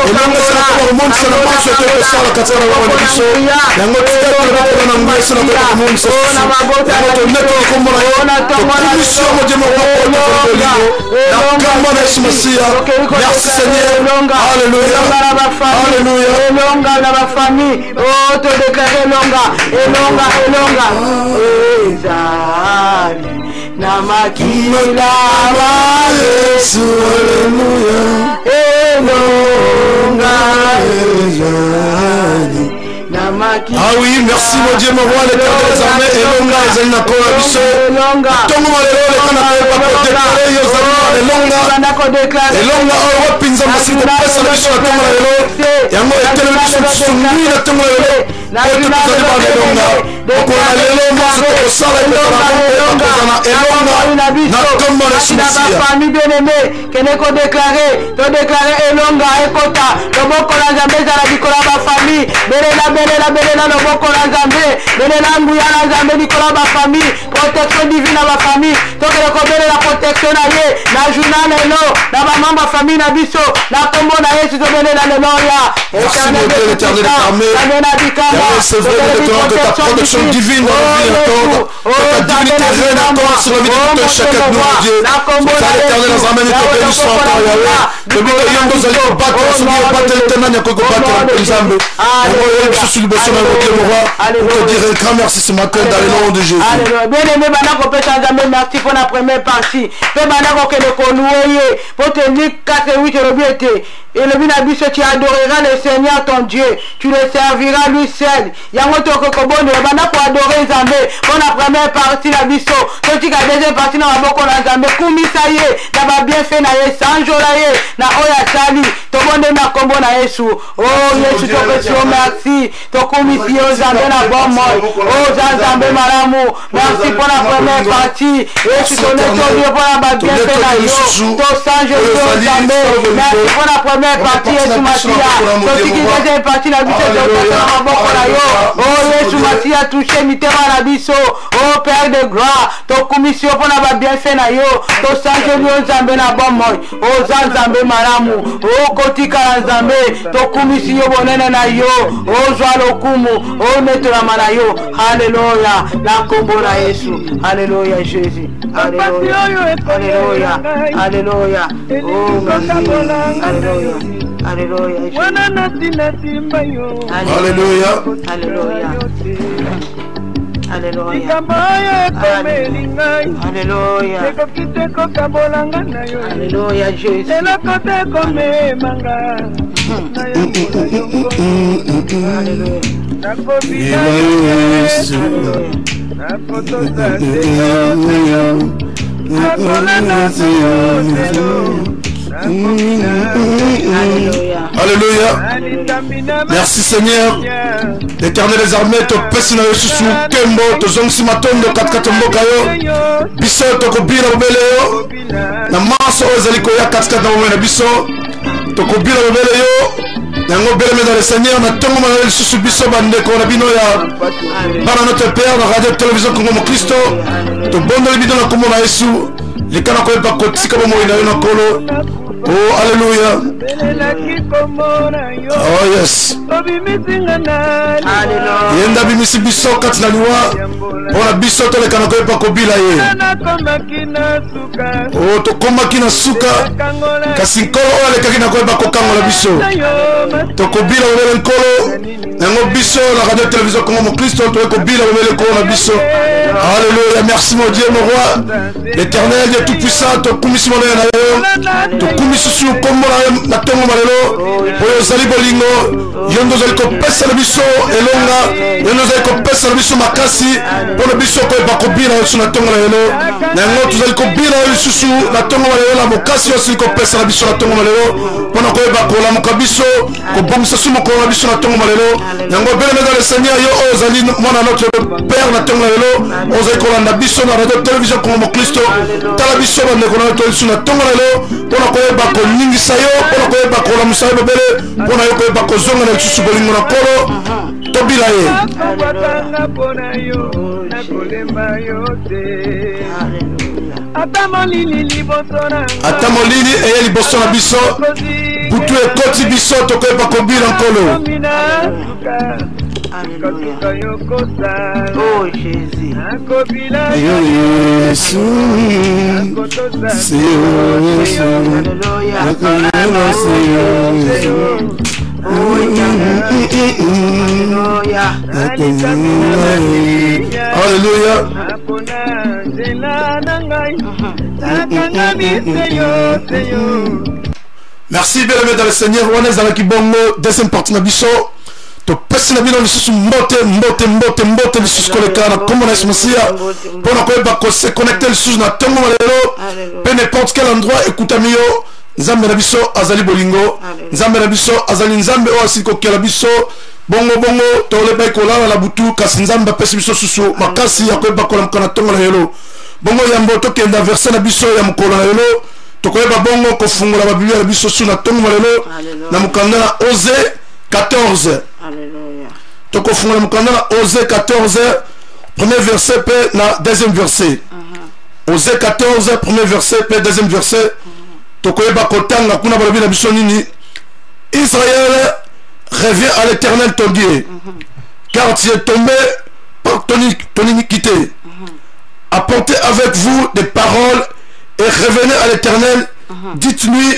Elonga esila koyeba komonisa na banso ete kosala katikati ya mboka na biso. Yango tika ete bakona na nguya esila koyeba komonisa susu. Yango tonetoli kombo na yo, tokumisi yo mon Dieu, mon roi, po bolingo na nkombo na Yesu Masiya. Merci Seigneur. Alléluia, alléluia. Elonga na bafamille o, todéclarer elonga, elonga, elonga ezali na makila ma Yesu, alléluia. Elonga Ezali na makila. Ah oui, merci mon Dieu, mon roi, l'éternel des armées. Elonga ezali na nkolo na biso. Elonga. Ntongo malelo oleka na koyeba kodéclarer yo ozali na elonga. Banda kodéclarer. Elonga oyo wapi Nzambe asili kopesa na biso na ntongo na lelo, yango etelemi biso lisusu ngwi na ntongo na lelo oyo tozali bana elonga. Mokolo na lelo nyonso tokosala ekozala na elonga na nkombo na Yesu na Masiya. Bafamille bien aimé, kende kodéclarer, todéclarer elonga ekota, loboko na Nzambe ezala likolo ya bafamille. Belela, belela, belela loboko na Nzambe, belela nguya na Nzambe likolo ya bafamille, protection divine na bafamille. Tokende kobelela protection na ye na Na journal lelo na bamembre ya famille na biso na nkombo na Yesu tobelela lelo ya Merci, mon Dieu, l'Éternel des armées. Yahweh, c'est vrai, nous déclarons que ta protection divine dans nos vies accorde, que ta divinité règne encore sur la vie de tout un chacun de nous, mon Dieu. C'est ça, l'Éternel des armées, nous te bénissons encore, Yahweh. Lobi que yo nde ozali kobatela, soki obateli te, nani akoki kobatela mpe Nzambe? Yango oyo lisusu liboso na yo, Dieu, mon roi, pour te dire un grand merci ce matin dans le nom de Jésus. Alléluia. Bien aimé, banda kopesa Nzambe merci mpo na première partie mpe banda kokende kolouer ye mpo te Luc 4 8 elobi ete elobi na biso tu adoreras le Seigneur ton Dieu, tu le serviras lui seul. Yango tokoki kobondela banda koadore Nzambe mpo na première partie na biso, totika deuxième partie na maboko na Nzambe. Kumisa ye na babienfait na ye, sanjola ye na oyo asali. Tobondeli na nkombo na Yesu. Oh Yesu, topesi yo merci, tokumisi yo Nzambe na bomoi. Oza Nzambe malamu. Merci mpo na première partie. Yesu, tonetoli yo mpo na babienfait na yo, tosanjoli yo Nzambe. Merci mpo na première partie, Yesu Masiya. Totiki deuxième partie na biso, topesa na maboko na yo. Oh Yesu Masiya, touche mitema na biso. Oh Père de gloire, tokumisi yo mpo na babienfait na yo, tosanjoli yo Nzambe na bomoi. Oza Nzambe malamu, okotikala Nzambe. Tokumisi yo bonene na yo, ozwa lokumu, onetolama na yo. Haleluya, na nkombo na Yesu. Haleluya Jésus, haleluya, haleluya, haleluya. Oh merci, haleluya, haleluya Jésus. Alléluia. Haleluya, haleluya, Likambo oyo ekomeli ngai haleluya, ekoki te kokabola nga na yo. Haleluya Jésus. Eloko te ekomema nga na yango na yongo. Haleluya, Nakobina Yesu. haleluya. Nakotosa te, nakolanda te. Haleluya. Alléluia. Merci Seigneur. L'Éternel des armées, topesi na yo susu nkembo, tozongisi matondo katikati ya mboka yo. Biso tokobila bobele yo na manso oyo ezali koya katikati na bomoi na biso, tokobila bobele yo. Yango, bien-aimé dans le Seigneur, na ntongo na yo lisusu, biso bandeko na bino ya bana Notre Père na Radio Télévision Congo Mokristo, tobondeli bino na nkombo na Yesu, leka na koyeba kotika bomoi na yo na Nkolo. Oh alleluya. Belelaki komona yo. Oh yes. Obimisinga na Haleluya. Ye nde abimisi biso kati na liwa mpo na biso toleka na koyeba kobila ye. Nakomaki na suka. O tokomaki na suka, kasi Nkolo oyo alekaki na koyeba kokangola biso, tokobila bobele Nkolo. Yango biso na Radio Télévision Congo Mokristo tokoki kobila bobele Nkolo na biso. Alléluia, merci mon Dieu, mon roi, l'Éternel Dieu tout puissant. Tokumisi monene na yo, tokumisi susu nkombo na yo na ntongo malelo oyo. Ozali bolingo, yo nde ozali kopesa na biso elonga, yo nde ozali kopesa na biso makasi mpo na biso koyeba kobila yo lisusu na ntongo na lelo. Na yango tozali kobila yo lisusu na ntongo na lelo na mokasi oyo osili kopesa na biso na ntongo na lelo mpo na koyeba kolamuka biso, kobongisa su mokolo na biso na ntongo na lelo. Yango, bien-aimé dans le Seigneur, yo oyo ozali mwana Notre Père na ntongo na lelo, oyo ozali kolanda biso na Radio Télévision Congo Mokristo, tala biso bandeko na yo to lisusu na ntongo na lelo mpo na koyeba koningisa yo, mpo na koyeba kolamusa yo bobele mpo na yo koyeba kozonga na lisusu bolingo na Nkolo. Tobila ye. Nakobwakanga mpo na yo, nakolemba yo te, ata molili liboso na nga. Ata molili eye liboso na biso, butu ekoti biso, tokoyeba kobila Nkolo. Nakomi na suka. Alléluia. Kasuka yo kosala. Oh Jésus. Nakobila. Yo Yesu. Nakotosa. Se yo Yesu. Alléluia. Nakoyeba se yo Yesu. Oh Éternel. Alléluia. Alléluia. Napona nzela na ngai, nakangami se yo, se yo. Merci, bien-aimé dans le Seigneur. Wana ezalaki bongo deuxième partie na biso. Topesi na bino lisusu mbote, mbote, mbote, mbote lisusu koleka na nkombo na Yesu Masiya mpo na koyeba kose connecter lisusu na ntongo na lelo mpe n'importe quel endroit ekutami yo. Nzambe na biso azali bolingo, Nzambe na biso azali Nzambe oyo asili kokela biso bongo bongo. Tolebaki kolala na butu, kasi Nzambe apesi biso susu makasi ya koyeba kolamuka na ntongo na lelo. Bongo yambo tokenda verset na biso ya mokolo na lelo, tokoyeba bongo kofungola babiblia na biso su na ntongo na lelo na mokanda na Osée 14. Alléluia. Tokofungola mokanda na Osée 14, premier verset mpe na deuxième verset. Osée 14 premier verset mpe deuxième verset, tokoyeba kotanga kuna balobi na biso nini. Israël, reviens à l'Éternel ton Dieu, car tu es tombé par ton iniquité. Apportez avec vous des paroles et revenez à l'Éternel. Dites-lui: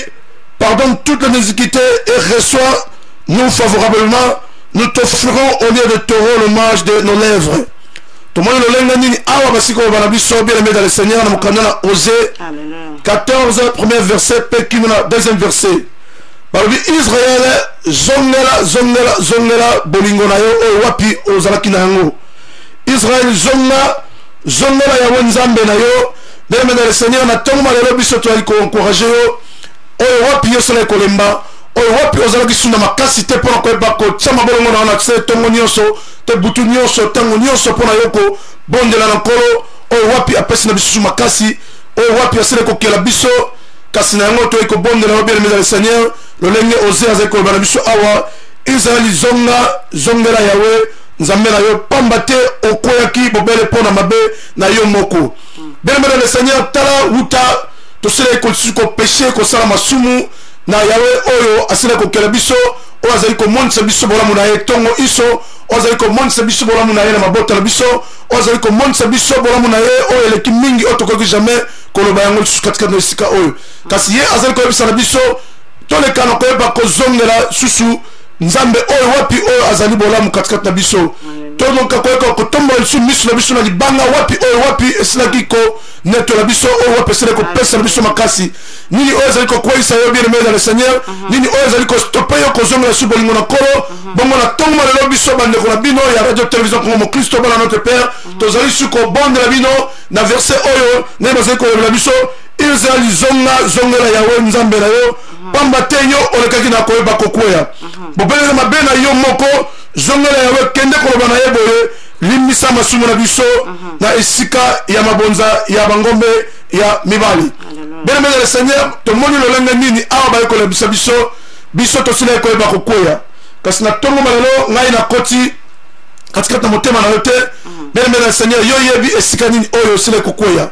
pardonne toutes nos iniquités et reçois nous favorablement. Nous t'offrirons au lieu de taureau l'hommage de nos lèvres. Tomoni lolenge nini awa basili koloba na biso, bien aimé dans le Seigneur, na mokanda na Osée 14 premier verset mpe kino na deuxième verset. Balobi: Israele, zongela, zongela, zongela bolingo na yo oyo wapi ozalaki na yango. Israele, zonga, zongela Yawe Nzambe na yo. Bien aimé dans le Seigneur, na ntongo malelo biso tozali koencourager yo oyo wapi yo osalaki kolemba, oyo wapi ozalaki sunda makasi te mpona koyeba kotia mabolongo na yo na se ntongo nyonso te, butu nyonso, ntango nyonso, mpona yo kobondela na Nkolo oyo wapi apesi na bisusu makasi, oyo wapi asili kokela biso. Kasi na yango toyei kobondela yo, bien aimé dans le Seigneur, lolenge Osée azali koloba na biso awa: Israeli, zonga, zongela Yawe Nzambe na yo, pamba te okweyaki bobele mpo na mabe na yo moko. Bien aimé dans le Seigneur, tala wuta tosilaki lisusu kopécher, kosala masumu na Yawe oyo asili kokela biso, oyo azali komonisa biso bolamu na ye ntongo iso, oyo azali komonisa biso bolamu na ye na mabota na biso, oyo azali komonisa biso bolamu na ye oyo eleki mingi, oyo tokoki jamais koloba yango lisusu katikati na esika oyo. Kasi ye azali koyebisa na biso toleka na koyeba kozongela susu Nzambe oyo wapi oyo azali bolamu katikati na biso. Tonoka koyeba kotombola lisusu miso na biso na libanga wapi oyo wapi esilaki konetola biso, oyo wapi esilaki kopesa na biso makasi. Nini oyo ezali kokweyisa yo, bien aimé dans le Seigneur? Nini oyo ezali kostopper yo kozongela su bolingo na Nkolo? Bongo na ntongo malelo, biso bandeko na bino ya Radio Télévision Kongo Mokristo, bana Notre Père, tozali su kobondela bino na verset oyo ndenge bazali kolobela biso: Israel, zonga, zongela Yawe Nzambe na yo, pamba te yo olekaki na koyeba kokweya bobelele mabe na yo moko. Zongela Yawe, kende koloba na ye boye: limbisa masumu na biso na esika ya mabonza ya bangombe ya mibali. Bien aimé le Seigneur, tomoni lolenge nini awa baye kolebisa biso. Biso tosilaki koyeba kokweya, kasi na ntongo malelo ngai nakoti katikati na motema na yo te. Bien aimé le Seigneur, yo yebi esika nini oyo osilaki kokweya.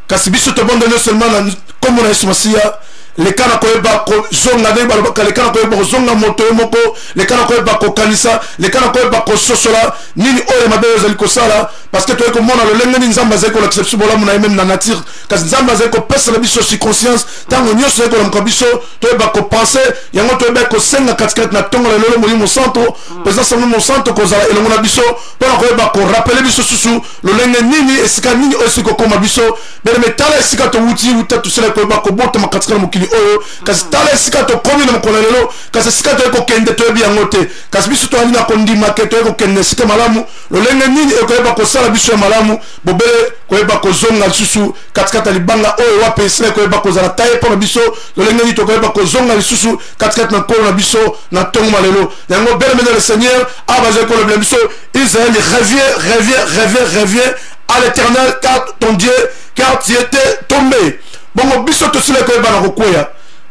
Kasi biso tobondeli seulement na nkombo na Yesu Masiya: leka na koyeba kozonga, ndenge balobaka, leka na koyeba kozonga moto yo moko, leka na koyeba kokanisa, leka na koyeba kososola nini oyo mabe oyo ozali kosala. Parce que toyei komona lolenge nini Nzambe azali kolakisa biso bolamu na ye même na nature, kasi Nzambe azali kopesa na biso si conscience ntango nyonso azali kolamuka biso, toyeba kopenser yango. Toyeba kosenga katikati na ntongo na lelo Molimo Santo, présence ya Molimo Santo kozala elongo na biso mpona koyeba korappeler biso susu lolenge nini, esika nini oyo esili kokóma biso. Bien-aimé, tala esika towuti, wuta tosala koyeba kobotama katika na mokili oyo, kasi tala esika tokomi na mokolo ya lelo. Kasi esika toyei kokende, toyebi yango te. Kasi biso toyali na kondima ke toyei kokende esika malamu. Lolenge nini ekoyeba kosala biso ya malamu? Bobele koyeba kozonga lisusu katikati ya libanga oyo wapi esila koyeba kozala taye mpo na biso. Lolenge nini tokoyeba kozonga lisusu katikati na Nkolo na biso na ntongo malelo yango? Bien aimé dans le Seigneur, awa bazali kolobela biso: Israël, reviens, reviens, reviens, reviens à l'Éternel, car ton Dieu, car tu étais tombé. Bongo biso tosila koyeba na kokweya.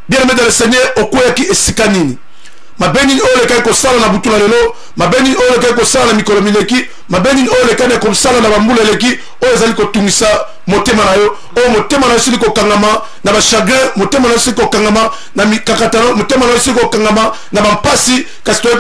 Bien aimé dans le Seigneur, okweyaki esika nini? Mabe nini oyo olekaki kosala na butu na lelo? Mabe nini oyo olekaki kosala na mikolo mileki? Mabe nini oyo olekaki kosala na bambula eleki oyo ezali kotungisa motema na yo, oyo motema na yo esili kokangama na bachagrin, motema na yo esili kokangama na mikakatano, motema na yo esili kokangama na bampasi? Kasi toyei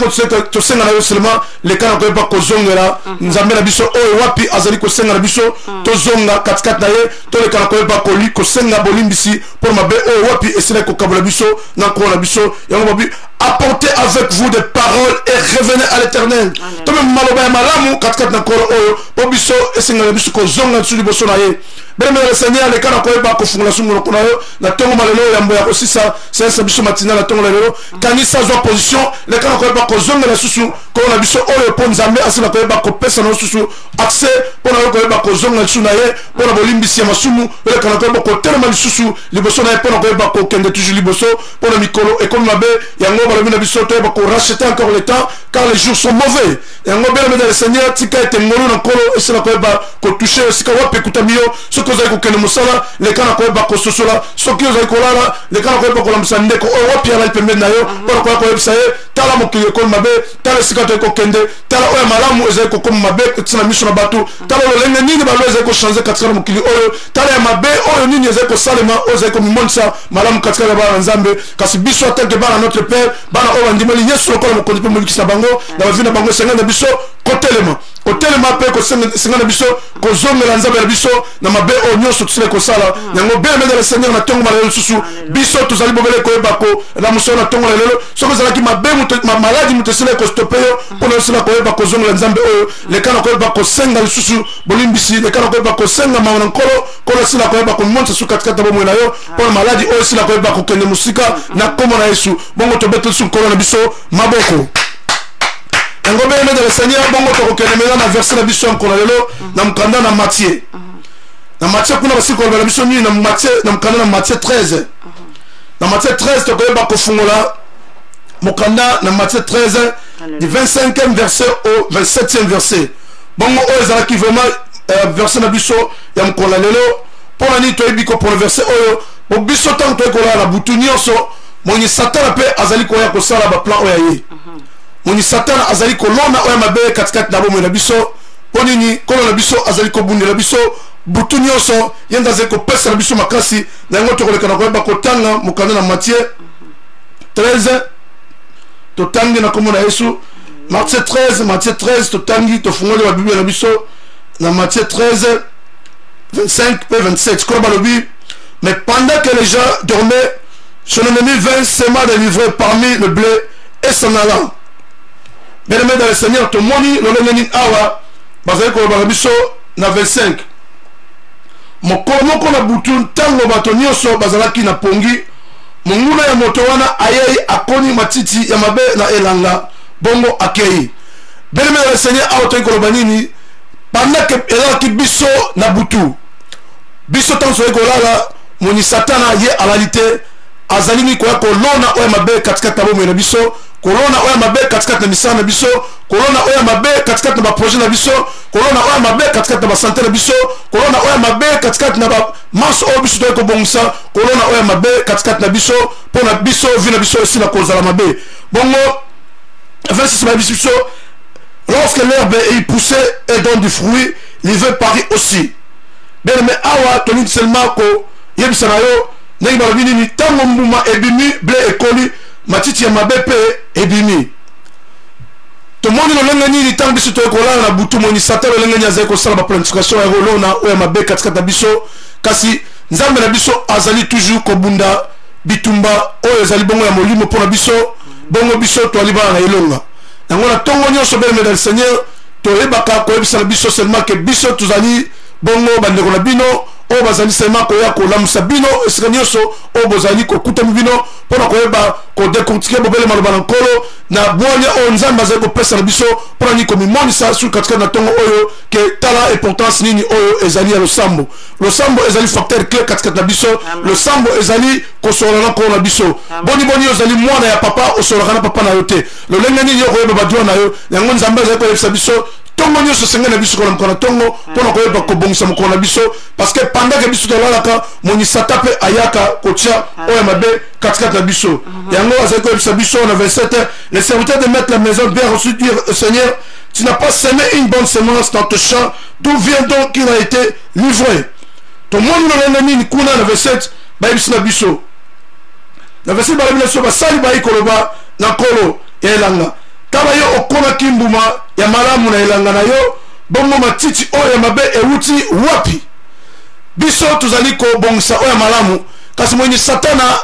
tosenga na yo seulement: leka na koyeba kozongela Nzambe na biso oyo wapi azali kosenga na biso tozonga katikati na ye. Toleka na koyeba kosenga bolimbisi mpo na mabe oyo wapi esilaki kokabola biso na Nkolo na biso. Yango babi: apportez avec vous des paroles et revenez à l'Éternel. Tomema maloba ya malamu katikati na Nkolo oyo mpo biso esengaka biso kozonga lisusu liboso na ye. Bien-aimé le Seigneur, leka na koyeba kofungola su monoko na yo na ntongo malelo yambo ya kosisa séance na biso matinale na ntongo na lelo. Kanisa, zwa position, leka na koyeba kozongela susu Nkolo na biso oyo, mpo Nzambe asila koyeba kopesa na yo susu accès mpo na yo koyeba kozonga lisusu na ye mpo na bolimbisi ya masumu. Oleka na koyeba kotelema lisusu liboso na ye mpo na koyeba kokende toujours liboso, mpo na mikolo ekomi mabe. Yango balobi na biso toyeba koracheter encore le temps. car les jours sont mauvais. Yango, bien aimé dans le Seigneur, tika ete ngolu na Nkolo esila koyeba kotouche esika wapi ekutami yo. Soki ozali kokende mosala, leka na koyeba kososola. Soki ozali kolala, leka na koyeba kolamusa ndeko oyo wapi alali pembeni na yo, mpo na koya koyebisa ye: tala mokili ekomi mabe, tala esika toyei kokende, tala oyo malamu ezali kokoma mabe na miso na bato, tala lolenge nini balo ezali kochange katika na mokili oyo, tala ya mabe oyo nini ezali kosalema, oyo ezali komimonisa malamu katika na bana na Nzambe. Kasi biso, en tant que bana notre père, bana oyo bandimeli Yesu lokola mokonzi mpe molukisi na bango na bavi na bango, esenga na biso kotelema, kotelema mpe kosenga na biso kozongela Nzambe na biso na mabe oyo nyonso tosili kosala. Yango, bien aimé dans le Seigneur, na ntongo na lelo lisusu, biso tozali bobele koyeba kolamusa na ntongo na lelo. Soki ozalaki mabe, maladi moto esili kostopper yo mpona osila koyeba kozongela Nzambe oyo, leka na koyeba kosenga lisusu bolimbisi, leka na koyeba kosenga mawa na Nkolo. Nkolo esila koyeba komonisa su katikati na bomoi na yo mpona maladi oyo esila koyeba kokende mosika na nkombo na Yesu. Bongo tobete lisusu Nkolo na biso maboko. Yango, bien aimé dans le Seigneur, bongo tokokende mena na verset na biso ya mokolo lelo na mokanda na Matthieu. Na Matthieu kuna, basi koloba na biso nini na Matthieu? Na mokanda na Matthieu 13, na Matthieu 13, tokoyeba kofungola mokanda na Matthieu 13, du 25e verset au 27e verset. Bongo oyo ezalaki vraiment verset na biso ya mokolo na lelo. Mpo na nini toyebi kopona verset oyo? Po biso, ntango toyei kolala na butu nyonso, moni Satana mpe azali koya kosala baplan oyo ya ye. Moni Satana azali kolona oyo mabe katikati na bomoi na biso. Mpo nini? Nkolo na biso azali kobundela biso butu nyonso, ye nde azali kopesa na biso makasi na yango. Tokoleka na koyeba kotanga mokanda na Matthieu 13. Totangi na nkombo na Yesu. Matthieu 13, Matthieu 13, totangi, tofungoli babiblia na biso na Matthieu 13, 25 mpe 27. Kolo balobi: "Mais pendant que les gens dormaient, son ennemi vint, sema de l'ivraie parmi le blé et s'en alla." Bien-aimé dans le Seigneur, tomoni lolenge nini awa bazali koloba na biso na 25: mokolo moko na butu, ntango bato nyonso bazalaki na pongi, monguna ya moto wana ayei, akoni matiti ya mabe na elanga, bongo akei. Bien-aimé dans le Seigneur, awa toyei koloba nini? Pendant que ezalaki biso na butu, biso ntango toyei kolala, moni Satana ye alali te, azali nini? Koya kolona oyo mabe katikati na bomoi na biso, kolona oyo mabe katikati na misala na biso, kolona oyo mabe katikati na baprojet na biso, kolona oyo mabe katikati na basanté na biso, kolona oyo mabe katikati na bamanso oyo biso toyei kobongisa, kolona oyo mabe katikati na biso mpo na biso vie na biso esila kozala mabe. Bongo 26 bayebisi biso: "Lorsque l'herbe est poussée et donne du fruit, l'ivraie parut aussi." Bien aimé, awa tolingi seulement koyebisa na yo ndenge balobi nini: ntango mbuma ebimi, blé ekoli, matiti ya mabe mpe ebimi. Tomoni lolenge nini ntango biso toyei kolala na butu, moni Satan lolenge nini azali kosala baplanification ya kolona oyo ya mabe katikati na biso. Kasi Nzambe na biso azali toujours kobunda bitumba oyo ezali bongo ya molimo mpo na biso. Bongo biso toali bana na elonga. Yango na ntongo nyonso, bien aimé dans le Seigneur, toyebaka koyebisa na biso seulement ke biso tozali bongo bandeko na bino oyo bazali seulement koya kolamusa bino esika nyonso oyo bozali kokutami bino, mpona koyeba kodécortiquer bobele maloba na Nkolo na bwanya oyo Nzambe azali kopesa na biso, mpona nini? Komimonisa sur katikati na ntongo oyo ke tala importance nini oyo ezali ya losambo. Losambo ezali facteur clé katikati na biso. Losambo ezali kosolola na Nkolo na biso. Boni boni ozali mwana ya papa, osololaka na papa na yo te? Lolenge nini yo koyeba badroit na yo? Yango Nzambe azali koyebisa biso ntongo nyonso, esengeli na biso kolamuka na ntongo mpona koyeba kobongisa mokolo na biso, parce que pendant que biso tolalaka, moni Satan mpe ayaka kotia oyo ya mabe katikati na biso. Yango azali koyebisa biso na 27: "Les serviteurs de maître la maison bien reçu dire: Seigneur, tu n'as pas semé une bonne semence dans ton champ, d'où vient donc qu'il a été l'ivraie?" Tomoni lolenge nini kuna na 27 bayebisi na biso. Na 27 balobi na biso: basali bayi koloba na nkolo ya elanga: tala, yo okonaki mbuma ya malamu na elanga na yo, bongo matiti oyo ya mabe ewuti wapi? Biso tozali kobongisa oyo ya malamu, kasi mweni Satana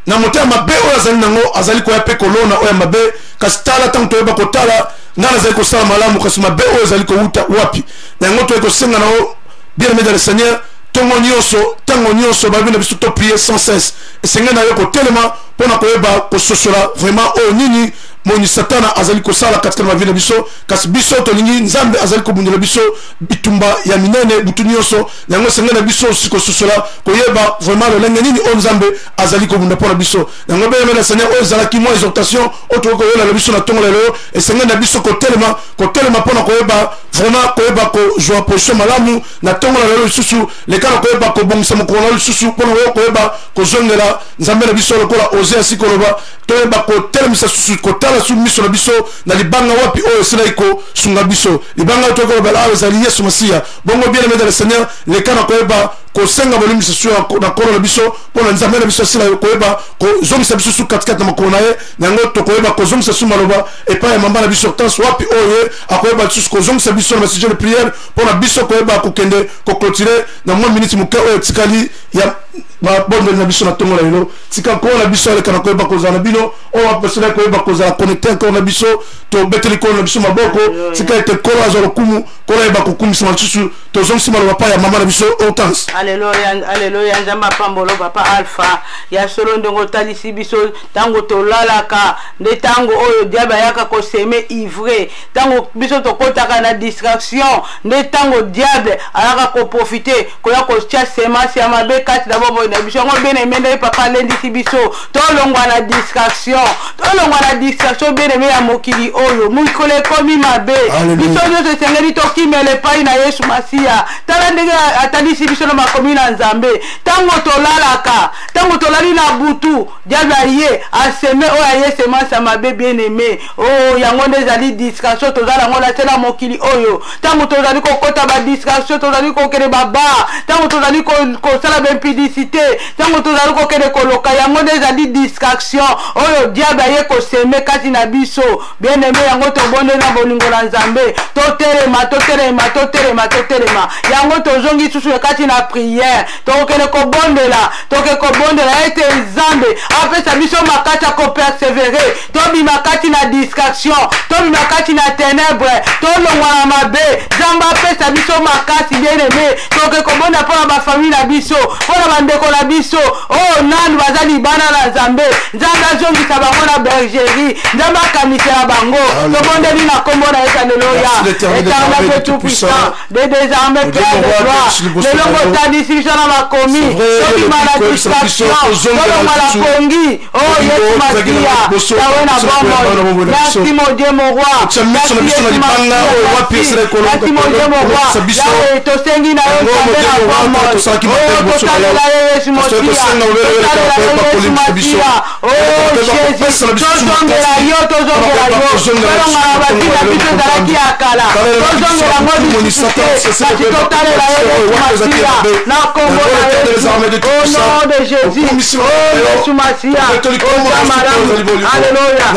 na motema mabe oyo azali nango azali koya mpe kolona oyo ya mabe. Kasi tala, ntango toyeba kotala, ngai nazali kosala malamu, kasi mabe oyo ezali kowuta wapi? Na yango toyei kosenga na yo, bien aimé dans le Seigneur, ntongo nyonso, ntango nyonso babi na biso toprier sans cesse. Esengeli na yo kotelema mpona koyeba kososola vraiment oyo nini moni Satana azali kosala katika na ba vie na biso. Kasi biso tolingi Nzambe azali kobundela biso bitumba ya minene butu nyonso. Yango esengeli na biso kososola, koyeba vraiment lolenge nini oyo Nzambe azali kobunda mpo na biso. Yango bien-aimé na Seigneur, oyo ezalaki mwa exhortation oyo tokoki koyola na biso na ntongo lelo. Esengeli na biso kotelema, kotelema mpo na koyeba vraiment koyeba kozwa position malamu na ntongo na lelo lisusu, leka na koyeba kobongisa mokolo na lisusu mpo na koyeba kozongela Nzambe na biso lokola Ose asi koloba. Toyeba kotelemisa susu, kotala su miso na biso na libanga wapi oyo esilaki kosunga biso. Libanga oyo tokoki kolobela awa ezali Yesu Masiya. Bongo bien-aimé dans le Seigneur, leka na koyeba kosenga bolimbisi su na Nkolo na biso mpo na Nzambe na biso asila koyeba kozongisa biso su katikati na makolo na ye. Na yango tokoyeba kozongisa su maloba epai ya mama na biso Hortense, wapi oyo ye akoyeba lisusu kozongisa biso na basujet de prière mpo na biso koyeba kokende koclôturer na mwa miniti moke oyo etikali ya mabondeli na biso na ntongo na lelo. Tika Nkolo na biso aleka na koyeba kozala na bino oyo apesela koyeba kozala connecté encore na biso. Tobeteli Nkolo na biso maboko. Tika ete Nkolo azwa lokumu, Nkolo ayeba kokumisama lisusu. Tozongisi maloba pa ya mama na biso Hortense. Alleluya, alleluya. Nzambe apambolo papa Alpha. Ya solo, ndenge otalisi biso, ntango tolalaka nde ntango oyo diable ayaka kosemer ivraie. Ntango biso tokɔtaka na distraction nde ntango diable ayaka koprofiter koya kotia semence ya mabe kati na bomoi na biso. Yango bien-aimé, ndenge papa alendisi biso, tolongwa na distraction, tolongwa na distraction, bien-aimé, ya mokili oyo. Mokolo ekomi mabe. Biso nyonso esengeli tokimela epai na Yesu Masiya. Tala ndenge atalisi biso na makomi na Nzambe: ntango tolalaka, ntango tolali na butu, diable aye asemer oyo aye semence ya mabe. Bien-aimé, oyo yango nde ezali distraction tozala yango na se na mokili oyo. Ntango tozali kokɔta badistraction, tozali kokende babar, ntango tozali kosala baimpudicité, ntango tozali kokende koloka, yango nde ezali distraction oyo diable aye kosemer kati na biso. Bien-aimé, yango tobonde na bolingo na Nzambe, totelema, totelema, totelema, totelema. Yango tozongi susu kati na prière. Tokokende kobondela, toke kobondela ete Nzambe apesa biso makasi ya kopersévérer, tobima kati na distraction, tobima kati na ténèbre, tolongwa na mabe. Nzambe apesa biso makasi. Bien-aimé, toke kobonda mpo na bafamille na biso, mpo na bandeko na biso oyo nanu baza libanda na Nzambe. Nzambe azongisa bango na bergerie, Nzambe akanisela bango. Tobondeli na nkombo na Yesu. Alleluya. Éternel Dieu tout-puissant des armées, Père de gloire, lelo botalisi biso na makomi, tobima na distraction, tolongwa na pongi. Oh Yesu Masiya, Yawe na bomoi, merci mon Dieu, mon roi. Merci Yesu Masiya, merci mon Dieu, mon roi. Yawe, tosengi na yo, Nzambe na bomoi, oh tosalela yo Yesu Masiya, tosalela yo Yesu Masiya. Oh Jésus, tozongela yo, tozongela yo. Tolonga na batina biso ezalaki ya kala, tozongela ngo lisusu te, kasi totalela yo Yesu Masiya na kombo na Yesu. Au nom de Jésus, oh Yesu Masiya, oza malamu. Alleluya.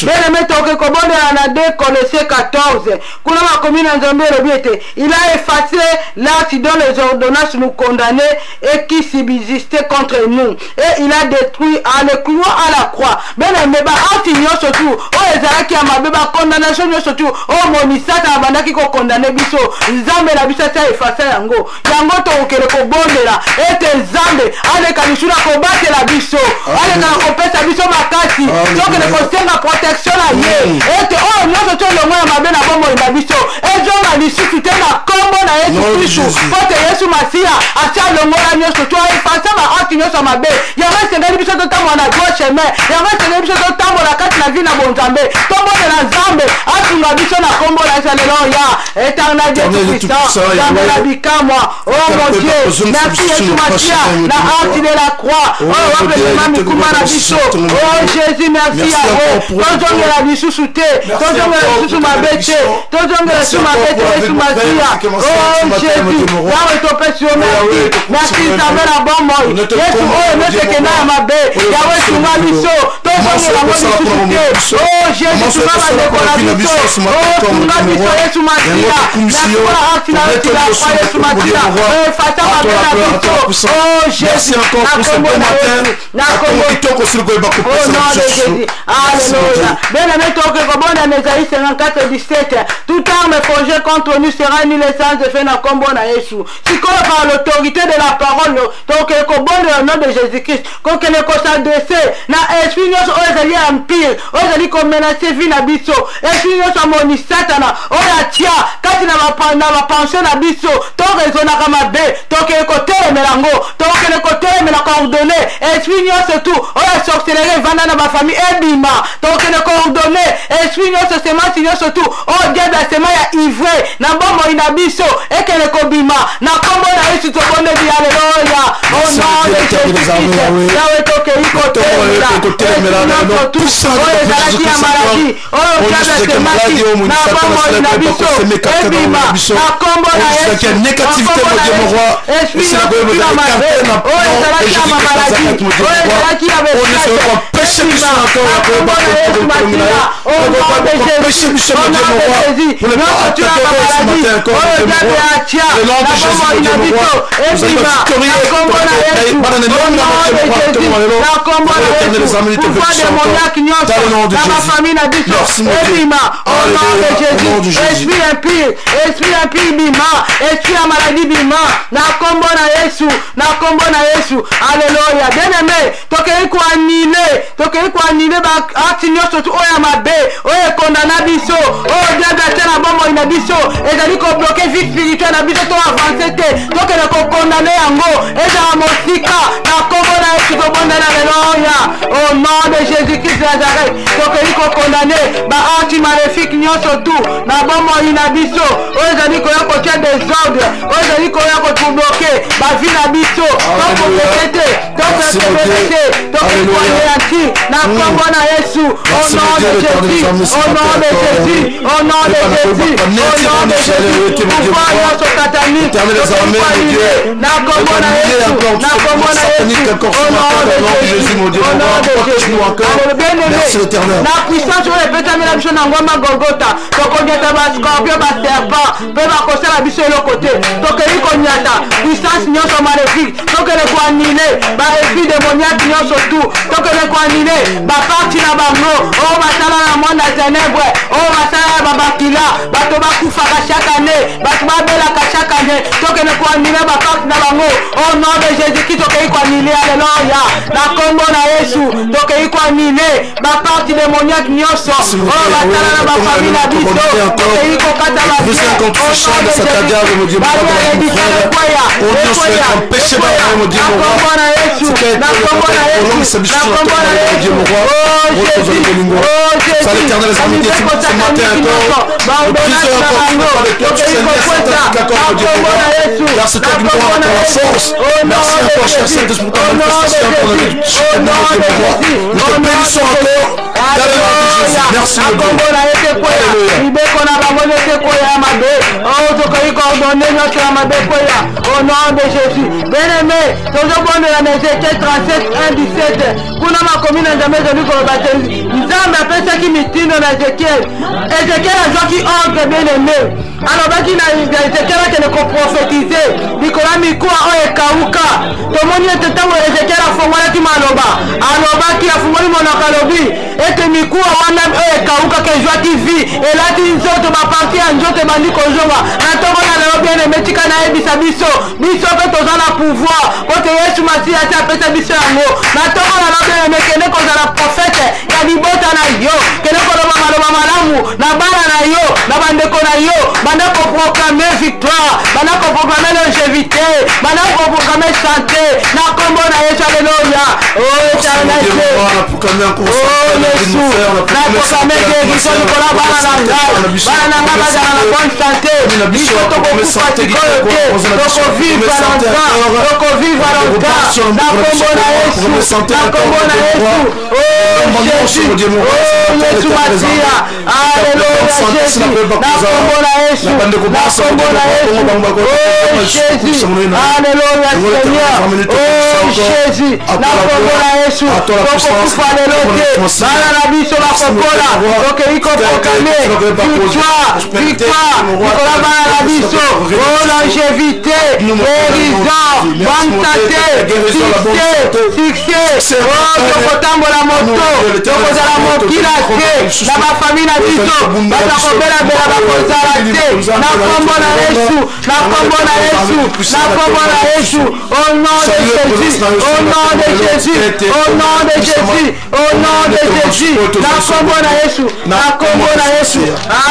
Bien-aimé, toke kobondela na 2 Colossiens 14. Kuna makomi na Nzambe elobi ete il a effacé l'acte dont les ordonnances nous condamnaient et qui subsistait contre nous, et il a détruit en le clouant à la croix. Bien-aimé, baacte nyonso tu oyo ezalaki ya mabe, bacondamnation nyonso tu oyo monisata abandaki kocondamner biso, Nzambe na biso asi aeffacer yango. Yango tokokende kobondela ete Nzambe aleka lisu na kobatela biso, aleka na kopesa biso makasi. Tokende kosenga protection na ye ete oyo nyonso ti elongo ya mabe na bomoi na biso ezonga lisusu te na nkombo na Yesu Kristu, po te Yesu Masiya asi alongola nyonso to aeffacer baacte nyonso ya mabe. Yango esengeli biso totambola na droit chemin, yango esengeli biso totambola kati na vie na bonzambe. Tobondela Nzambe asunga biso na nkombo na Yesu. Alleluya. Éternel Dieu tout-puissant, Nzambe na bikamwa, oh mon Dieu, merci Yesu Masiya na acte de la croix oyo wapesema mikumba na biso. Oh Jésus, merci. Yango tozongela lisusu te, tozongela lisusu mabe te, tozongela lisusu mabe te. Yesu Masiya, oh Jésus, Yawe, topesi yo merci, merci Nzambe na bomoi. Yesu, oyo nyonso ekenda ya mabe, Yawe, sunga biso, tozongela ngo lisusu te. Oh Jésus, sunga bandeko na biso, oh sunga biso Yesu Masiya. Merci mpona acte na yo de la croix. Yesu Masiya, effacer mabe na biso. Oh Jésus, na kombo na Yesu, na kombo, au nom de Jésus. Alléluia. Bien aimé, toke kobonda na Esaïe 54 17: toute arme forgée contre nous sera nulle et sans effet na kombo na Yesu. Sikoyo, par l'autorité de la parole, tokende kobondela au nom de Jésus Christ, kokende kos'adresser na esprit nyonso. nyonso oyo ezali ya empire oyo ezali komenace vie na biso, esprit nyonso ya moni satana oyo atia kati na bapension na biso, toraisonnaka mabe, tokende kotelemela yango, tokende kotelemela coordonne esprit nyonso tu oyo ya sorcellerie evanda na bafamille ebima, tokende coordonne esprit nyonso, semence nyonso tu oyo diable asema ya ivre na bomoi na biso ekende kobima na nkombo na Yesu. Tobondeli, aleluya, au nom de Jésus-Christ. Yawe, tokei kotelemela nyonso tu oyo ezalaki ya maladie, oyo diable asemaki na bomoi na biso, ebima na nkombo na Yesu, na nkombo na Yesu. Esprit nyonso ya mabe oyo ezalaki ya maladie, oyo ezalaki ya besate, ebima na nkombo na Yesu Masiya, au nom de Jésus, au nom de Jésus. Nyonso tu ya bamaladie oyo diable atia na bomoi na biso, ebima na nkombo na Yesu, au nom de Jésus, na nkombo na Yesu. Pouvoir démoniaque nyonso na bafamille na biso ebima au nom de Jésus. Esprit impur, esprit impur bima, esprit ya maladie bima na nkombo na Yesu, na nkombo na Yesu, alleluya. Bien aimé, tokei koannuler, tokei koannuler baacte nyonso tu oyo ya mabe oyo ekondana biso, oyo diable atia na bomoi na biso, ezali kobloquer vie spirituelle na biso, to avance te. Tokende kokondane yango, ezala mosika na nkombo na Yesu. Tobondela, alleluya, au nom de Jésus Christ de Nazareth. Tokei kokondane baacte maléfique nyonso tu na bomoi na biso oyo ezali koya kotia désordre, oyo ezali koya kotubloquer bavie na biso, toprogresse te, tokokebele te. Tokei koanéantir na nkombo na Yesu, au nom de Jésus, au nom de Jésus, au nom de Jésus, au nom de Jésus. Pouvoir nyonso satanique, tokei koannuler na nkombo na Yesu, na nkombo na Yesu, au nom de Jésus, au nom de Jésus. Alors, bien aimé, na puissance oyo epesamela biso na ngomba Golgota, tokonyata bascorpion, baserpent, mpe bakosala biso eloko te. Tokei konyata puissance nyonso maléfique, tokende koannuler baesprit démoniaque nyonso tu, tokende koannuler bapacte na bango oyo basala na monde ya ténèbre, oyo basala ya babakila, bato bakufaka chaque année, bato babelaka chaque année. Tokende koannuler bapacte na bango au nom de Jésus Christ. Tokei koannuler, alleluya, na nkombo na Yesu. Tokei koannuler bapacte démoniaque nyonso oyo basala na bafamille na biso, tokei kokata babien au nom de Jésus. Babialedikala ekweya, ekweya, ekweya na nkombo na Yesu, na nkombo na Yesu, na nkombo na Yesu. Oh Jésus, oh Jésus, mibeko sataniki nyonso, baordonnance na bango, tokei kokweta na nkombo na Yesu, na nkombo na Yesu, au nom de Jésus, au nom de Jésus, au nom de Jésus, au nom de Jésus. Alléluia, na nkombo na ye te kweya, mibeko na bango nyonso ekweya ya mabe oyo tokoki koordonner nyonso ya mabe kweya au nom de Jésus. Bien aimé, tozobondela na Ezekiel 37 1 17. Kuna makomi na Nzambe ezali koloba te Nzambe apesaki mitindo na Ezekiel. Ezekiel azwaki ordre. Bien aimé, alobaki na Ezekiel akende koprophétiser likolo ya mikuwa oyo ekauka. Tomoni ete ntango Ezekiel afongolaki maloba, alobaki, afungoli monoko, alobi ete mikuwa wana oyo ekaukaka ezwaki vie, elati nzoto, baparties ya nzoto ebandi kozonga. Na ntongo na lelo, bien aimé, tika nayebisa biso, biso mpe toza na pouvoir po te Yesu Masiya ti apesa biso yango. Na ntongo na lelo, bien aimé, kende kozala prophète ya libota na yo, kende koloba maloba malamu na bana na yo, na bandeko na yo. Banda koproclamer victoire, banda koproclamer longévité, banda koproclamer santé na nkombo na Yesu. Alleluya. Oh Yesu, naproclame guérison likolo bana na ngai. Bana na ngai bazala na bonne santé. Biso tokokufa sikoyo te, tokovivre longtemps, tokovivre longtemps na nkombo na Yesu, na nkombo na Yesu. Oh Jésus, oh Yesu Masiya, alleluya, Jésus, na nkombo na Yesu, na nkombo na Yesu. Oh Jésus, alleluya, Seigneur, oh Jésus, na nkombo na Yesu. Tokokufa lelo te, bana na biso bakokola. Tokei koproclamer victoire, victoire likolo bana na biso, oh longévité, guérison, bonne santé, succès, succès. Oh, tokotambola moto, tokozala mokila te na bafamille na biso bato kobelabela bakozala te na nkombo na Yesu, na nkombo na Yesu, na nkombo na Yesu. Au nom de Jésus, au nom de Jésus, au nom de Jésus, au nom de Jésus, na nkombo na Yesu, na nkombo na Yesu.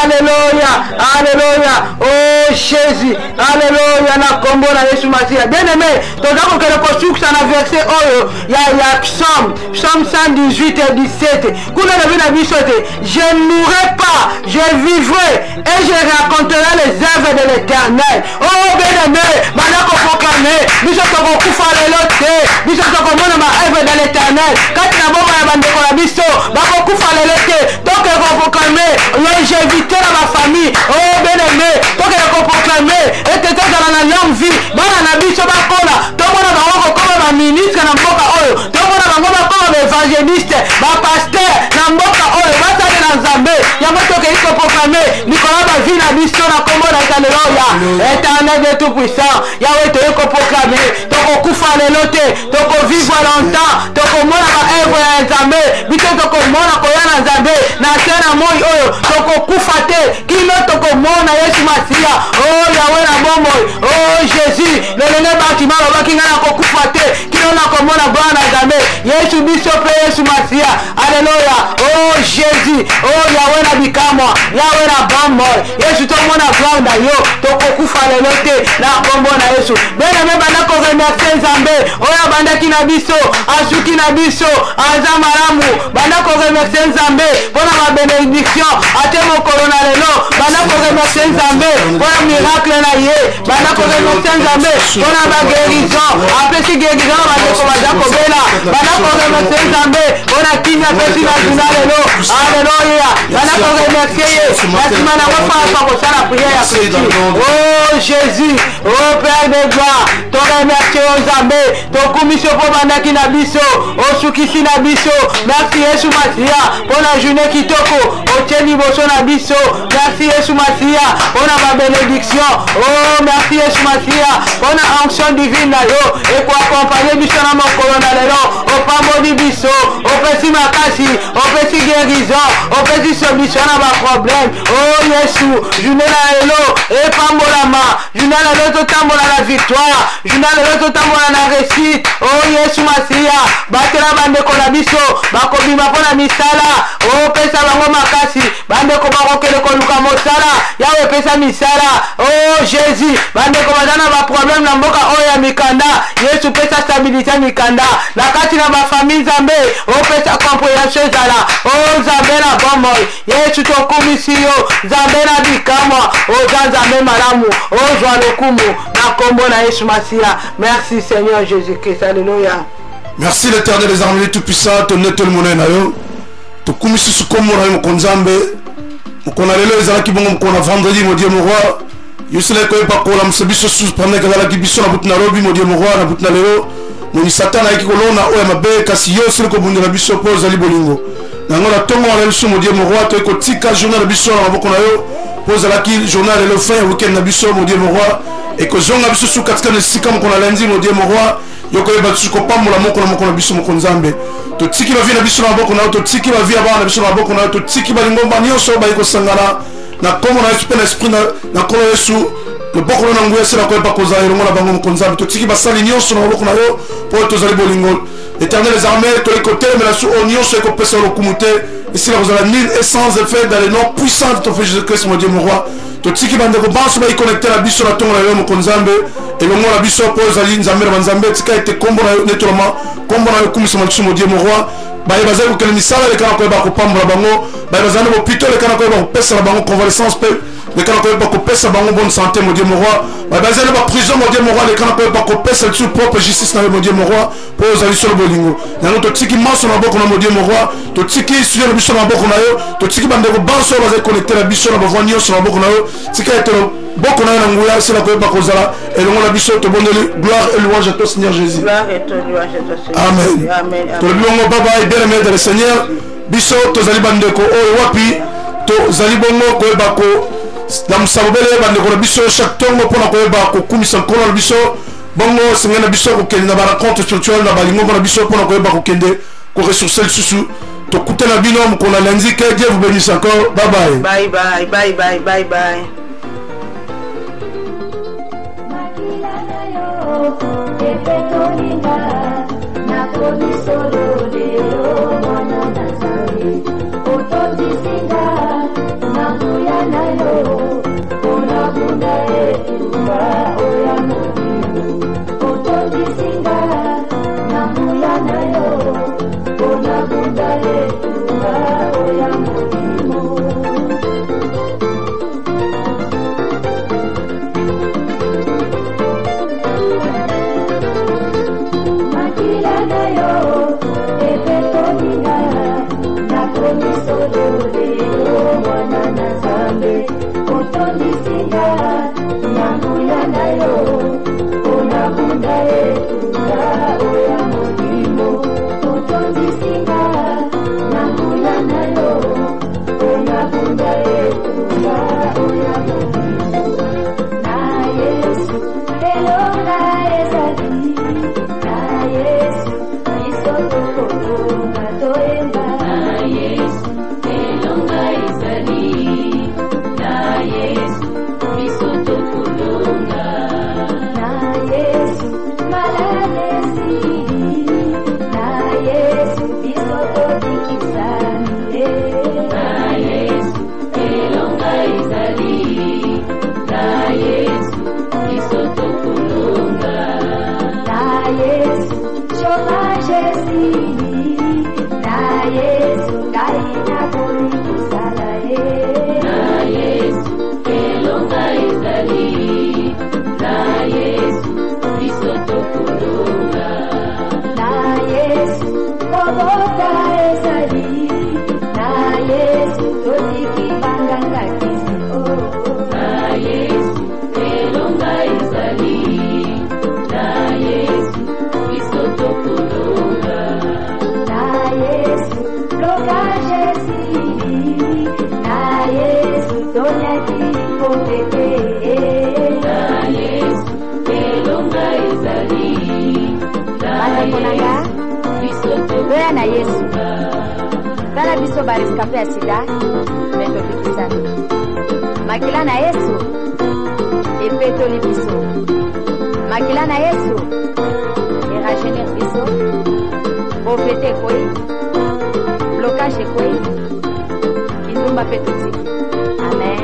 Alleluya, alleluya. Oh Jésus, alleluya, na nkombo na Yesu Masiya. Bien aimé, toza kokende kosukisa na verset oyo ya Psaume 118 et 17. Kuna na bino biso te, je ne mourrai pas, je vivrai et je raconterai les œuvres de l'Éternel. Oh bien-aimé, banda koproclame, biso tokokufa lelo te, biso tokomona ba œuvre de l'Éternel kati na bomoi ya bandeko na biso, bakokufa lelo te. Tokende koproclame longévité na bafamille. Oh bien-aimé, tokende koproclame ete tozala na longue vie, bana na biso bakola, tomona bango kokoma baministre na mboka oyo, tomona bango bakoma baevangeliste, bapasteur na mboka oyo, basalela Nzambe. Yango tokei koproclame likolo ya bavi na biso na nkombo na Aleluya. Éternel de tout puissant, Yawe, toyei koproclame, tokokufa lelo te, tokovivre longtemps, tokomona baœuvre ya Nzambe. Biso tokomona koya na Nzambe na se na moi oyo, tokokufa te kino tokomona Yesu Masiya. O Yawe na bomoi, o Jésus, lolenge Bartima alobaki, ngai nakokufa te kino nakomona gloire na Nzambe. Yesu, biso mpe Yesu Masiya. Alleluya. O Jésus, o Yawe na bikamwa, Yawe na bomoi, Yesu, tomona gloire na yo, tokokufa lelo te na nkombo na Yesu. Bien-aimé, banda koremercie Nzambe oyo abandaki na biso, asuki na biso, aza malamu. Banda koremercie Nzambe mpona babénédiction ate mokolo na lelo. Banda koremercie Nzambe mpona miracle na ye. Banda koremercie Nzambe mpona baguérison apesi, guérison na bandeko baza kobela. Banda koremercie Nzambe mpona kimia apesi na juna lelo. Alleluya. Banda koremercie ye. Na nsima nango, fafa kosala prière ya clôture. Oh Jésus, oh Père de gloire, toremercie yo Nzambe, tokumisi yo mpo bandaki na biso, osukisi na biso. Merci Yesu Masiya mpo na journée kitoko otie liboso na biso. Merci Yesu Masiya mpo na babénédiction. Oh, merci Yesu Masiya mpo na onction divine na yo ekoaccompagne biso na mokolo na lelo. Opamboli biso, opesi makasi, opesi guérison, opesi solution na baproblème. Oh Yesu, journée na lelo epambolama. Journée na lelo totambola na victoire, journée na lelo totambola na réussite. Oh Yesu Masiya, batela bandeko na biso bakobima mpo na misala, opesa bango makasi. Bandeko bakokende koluka mosala, Yawe, epesa misala. Oh Jésus, bandeko baza na baproblème na mboka oyo ya mikanda, Yesu, pesa stabilité ya mikanda. Na kati na bafamille, Nzambe, opesa compréhension ezala. O Nzambe na bomoi, Yesu, tokumisi yo. Nzambe na bikamwa, oza Nzambe malamu, ozwa lokumu na nkombo na Yesu Masiya. Merci Seigneur Jésus Christ. Alléluia. Merci l'Éternel des armées tout-puissant. Tonetoli monene na yo, tokumisi susu kombo na yo, moko Nzambe. Mokolo na lelo ezalaki bongo mokolo na vendredi, mon Dieu, mon roi. Yosala koyeba kolamusa biso susu pendant ezalaki biso na butu na lobi, mon Dieu, mon roi. Na butu na lelo, moni Satan ayaki kolona oyo ya mabe, kasi yo osili kobundela biso mpo ozali bolingo. Na yango, na ntongo wana biso, mon Dieu, mon roi, toyei kotika journée na biso na maboko na yo, mpo ozalaki journée ya lelo, fin ya weekend na biso, mon Dieu, mon roi, ekozonga biso su katika na esika mokolo na lundi. Mon Dieu, mon roi, yo koyeba biso kopambola moko na moko na biso. Moko Nzambe, totiki bavie na biso na maboko na yo, totiki bavie ya bana na biso na maboko na yo, totiki balingomba nyonso oyo bayi kosangana na nkombo na Yesu mpe na esprit na Nkolo Yesu. Loboko na nguya esila koyeba kozala elongo na bango. Moko Nzambe, totiki basali nyonso na maboko na yo, mpo oyo tozali bolingo. Éternel des armées, toyei kotelemela su oyo nyonso ekopesa lokumu te, esila kozala nul et sans effet dans le nom puissant de ton fils Jésus Christ, mon Dieu, mon roi. Totiki bandeko banso baiconnecte na biso na ntongo na yo, moko Nzambe, elongo na biso, mpo ezali Nzambe na banzambe. Tika ete nkombo na yo netolama, nkombo na yo ekumisama lisusu, mon Dieu, mon roi. Baye bazali kokende misala, eleka na koyeba kopambola bango. Baye bazali na bopito, eleka na koyeba kopesa na bango convalescence mpe leka na koyeba kopesa bango bonne santé, mon Dieu, mon roi. Baye bazali na baprison, mon Dieu, mon roi, leka na koyeba kopesa lisusu propre justice na yo, mon Dieu, mon roi, mpo ozali solo bolingo. Yango totiki manso na maboko na, mon Dieu, mon roi. Totiki studio na biso na maboko na yo, totiki bandeko banso oyo bazali connecte na biso na bavoi nyonso na maboko na yo. Tika ete loboko na yo na nguya esila koyeba kozala elongo na biso. Tobondeli, gloire et louange à toi, Seigneur Jésus. Gloire et toi, louange à toi, Seigneur. Amen. Amen. Tolobi bongo bye bye, bien aimé dans le Seigneur. Biso tozali bandeko oyo wapi tozali bongo koyeba kolamusa bobele bandeko na biso chaque ntongo mpona koyeba kokumisa Nkolo na biso. Bongo esengeli na biso kokende na barencontre spirituelle na balingomba na biso mpona koyeba kokende koressource lisusu. Tokutana bino mokolo na lundi. Que Dieu vous bénisse encore. Bye bye. Bye bye, bye bye, bye bye. Makila na yo epetolinga, nakomi solo lelo mwana na Nzambe, otondisinga na nguya na yo mpona bunda etumba oya molimo, otondisinga na nguya na yo mpona bunda etumba oya molimo. Makila na yo epetolinga, nakomi solo lelo mwana na Nzambe, otondisinga na nguya na yo mpona bunda etumba oya molimo, otondisinga na nguya na yo mpona bunda etumba oya molimo. Na Yesu elonga ezali, na Yesu biso tokolonga, toyemba. Na Yesu elonga ezali, na Yesu biso tokolonga. Na Yesu malade esili, na Yesu biso tobikisami. Na Yesu elonga ezali, na Yesu biso tokolonga. Na Yesu chômage esili, na Yesu ngai nakomi kosala ye. Na Yesu elonga ezali, na Yesu biso tokolonga. Na Yesu kobota ezali, na Yesu totiki banganga kisi. Na Yesu elonga ezali, na Yesu biso tokolonga. Na Yesu blocage esili, na Yesu tonyati popete. Na Yesu elonga ezali, na Bandeko na nga, Yesu biso toya na Yesu. tokolonga. Tala biso barescapés ya sida, me tobikisami. Makila na Yesu epetoli biso, makila na Yesu erajeunir biso. Pauvreté ekwei, blocage ekwei, kindumba mpe totiki. Amen.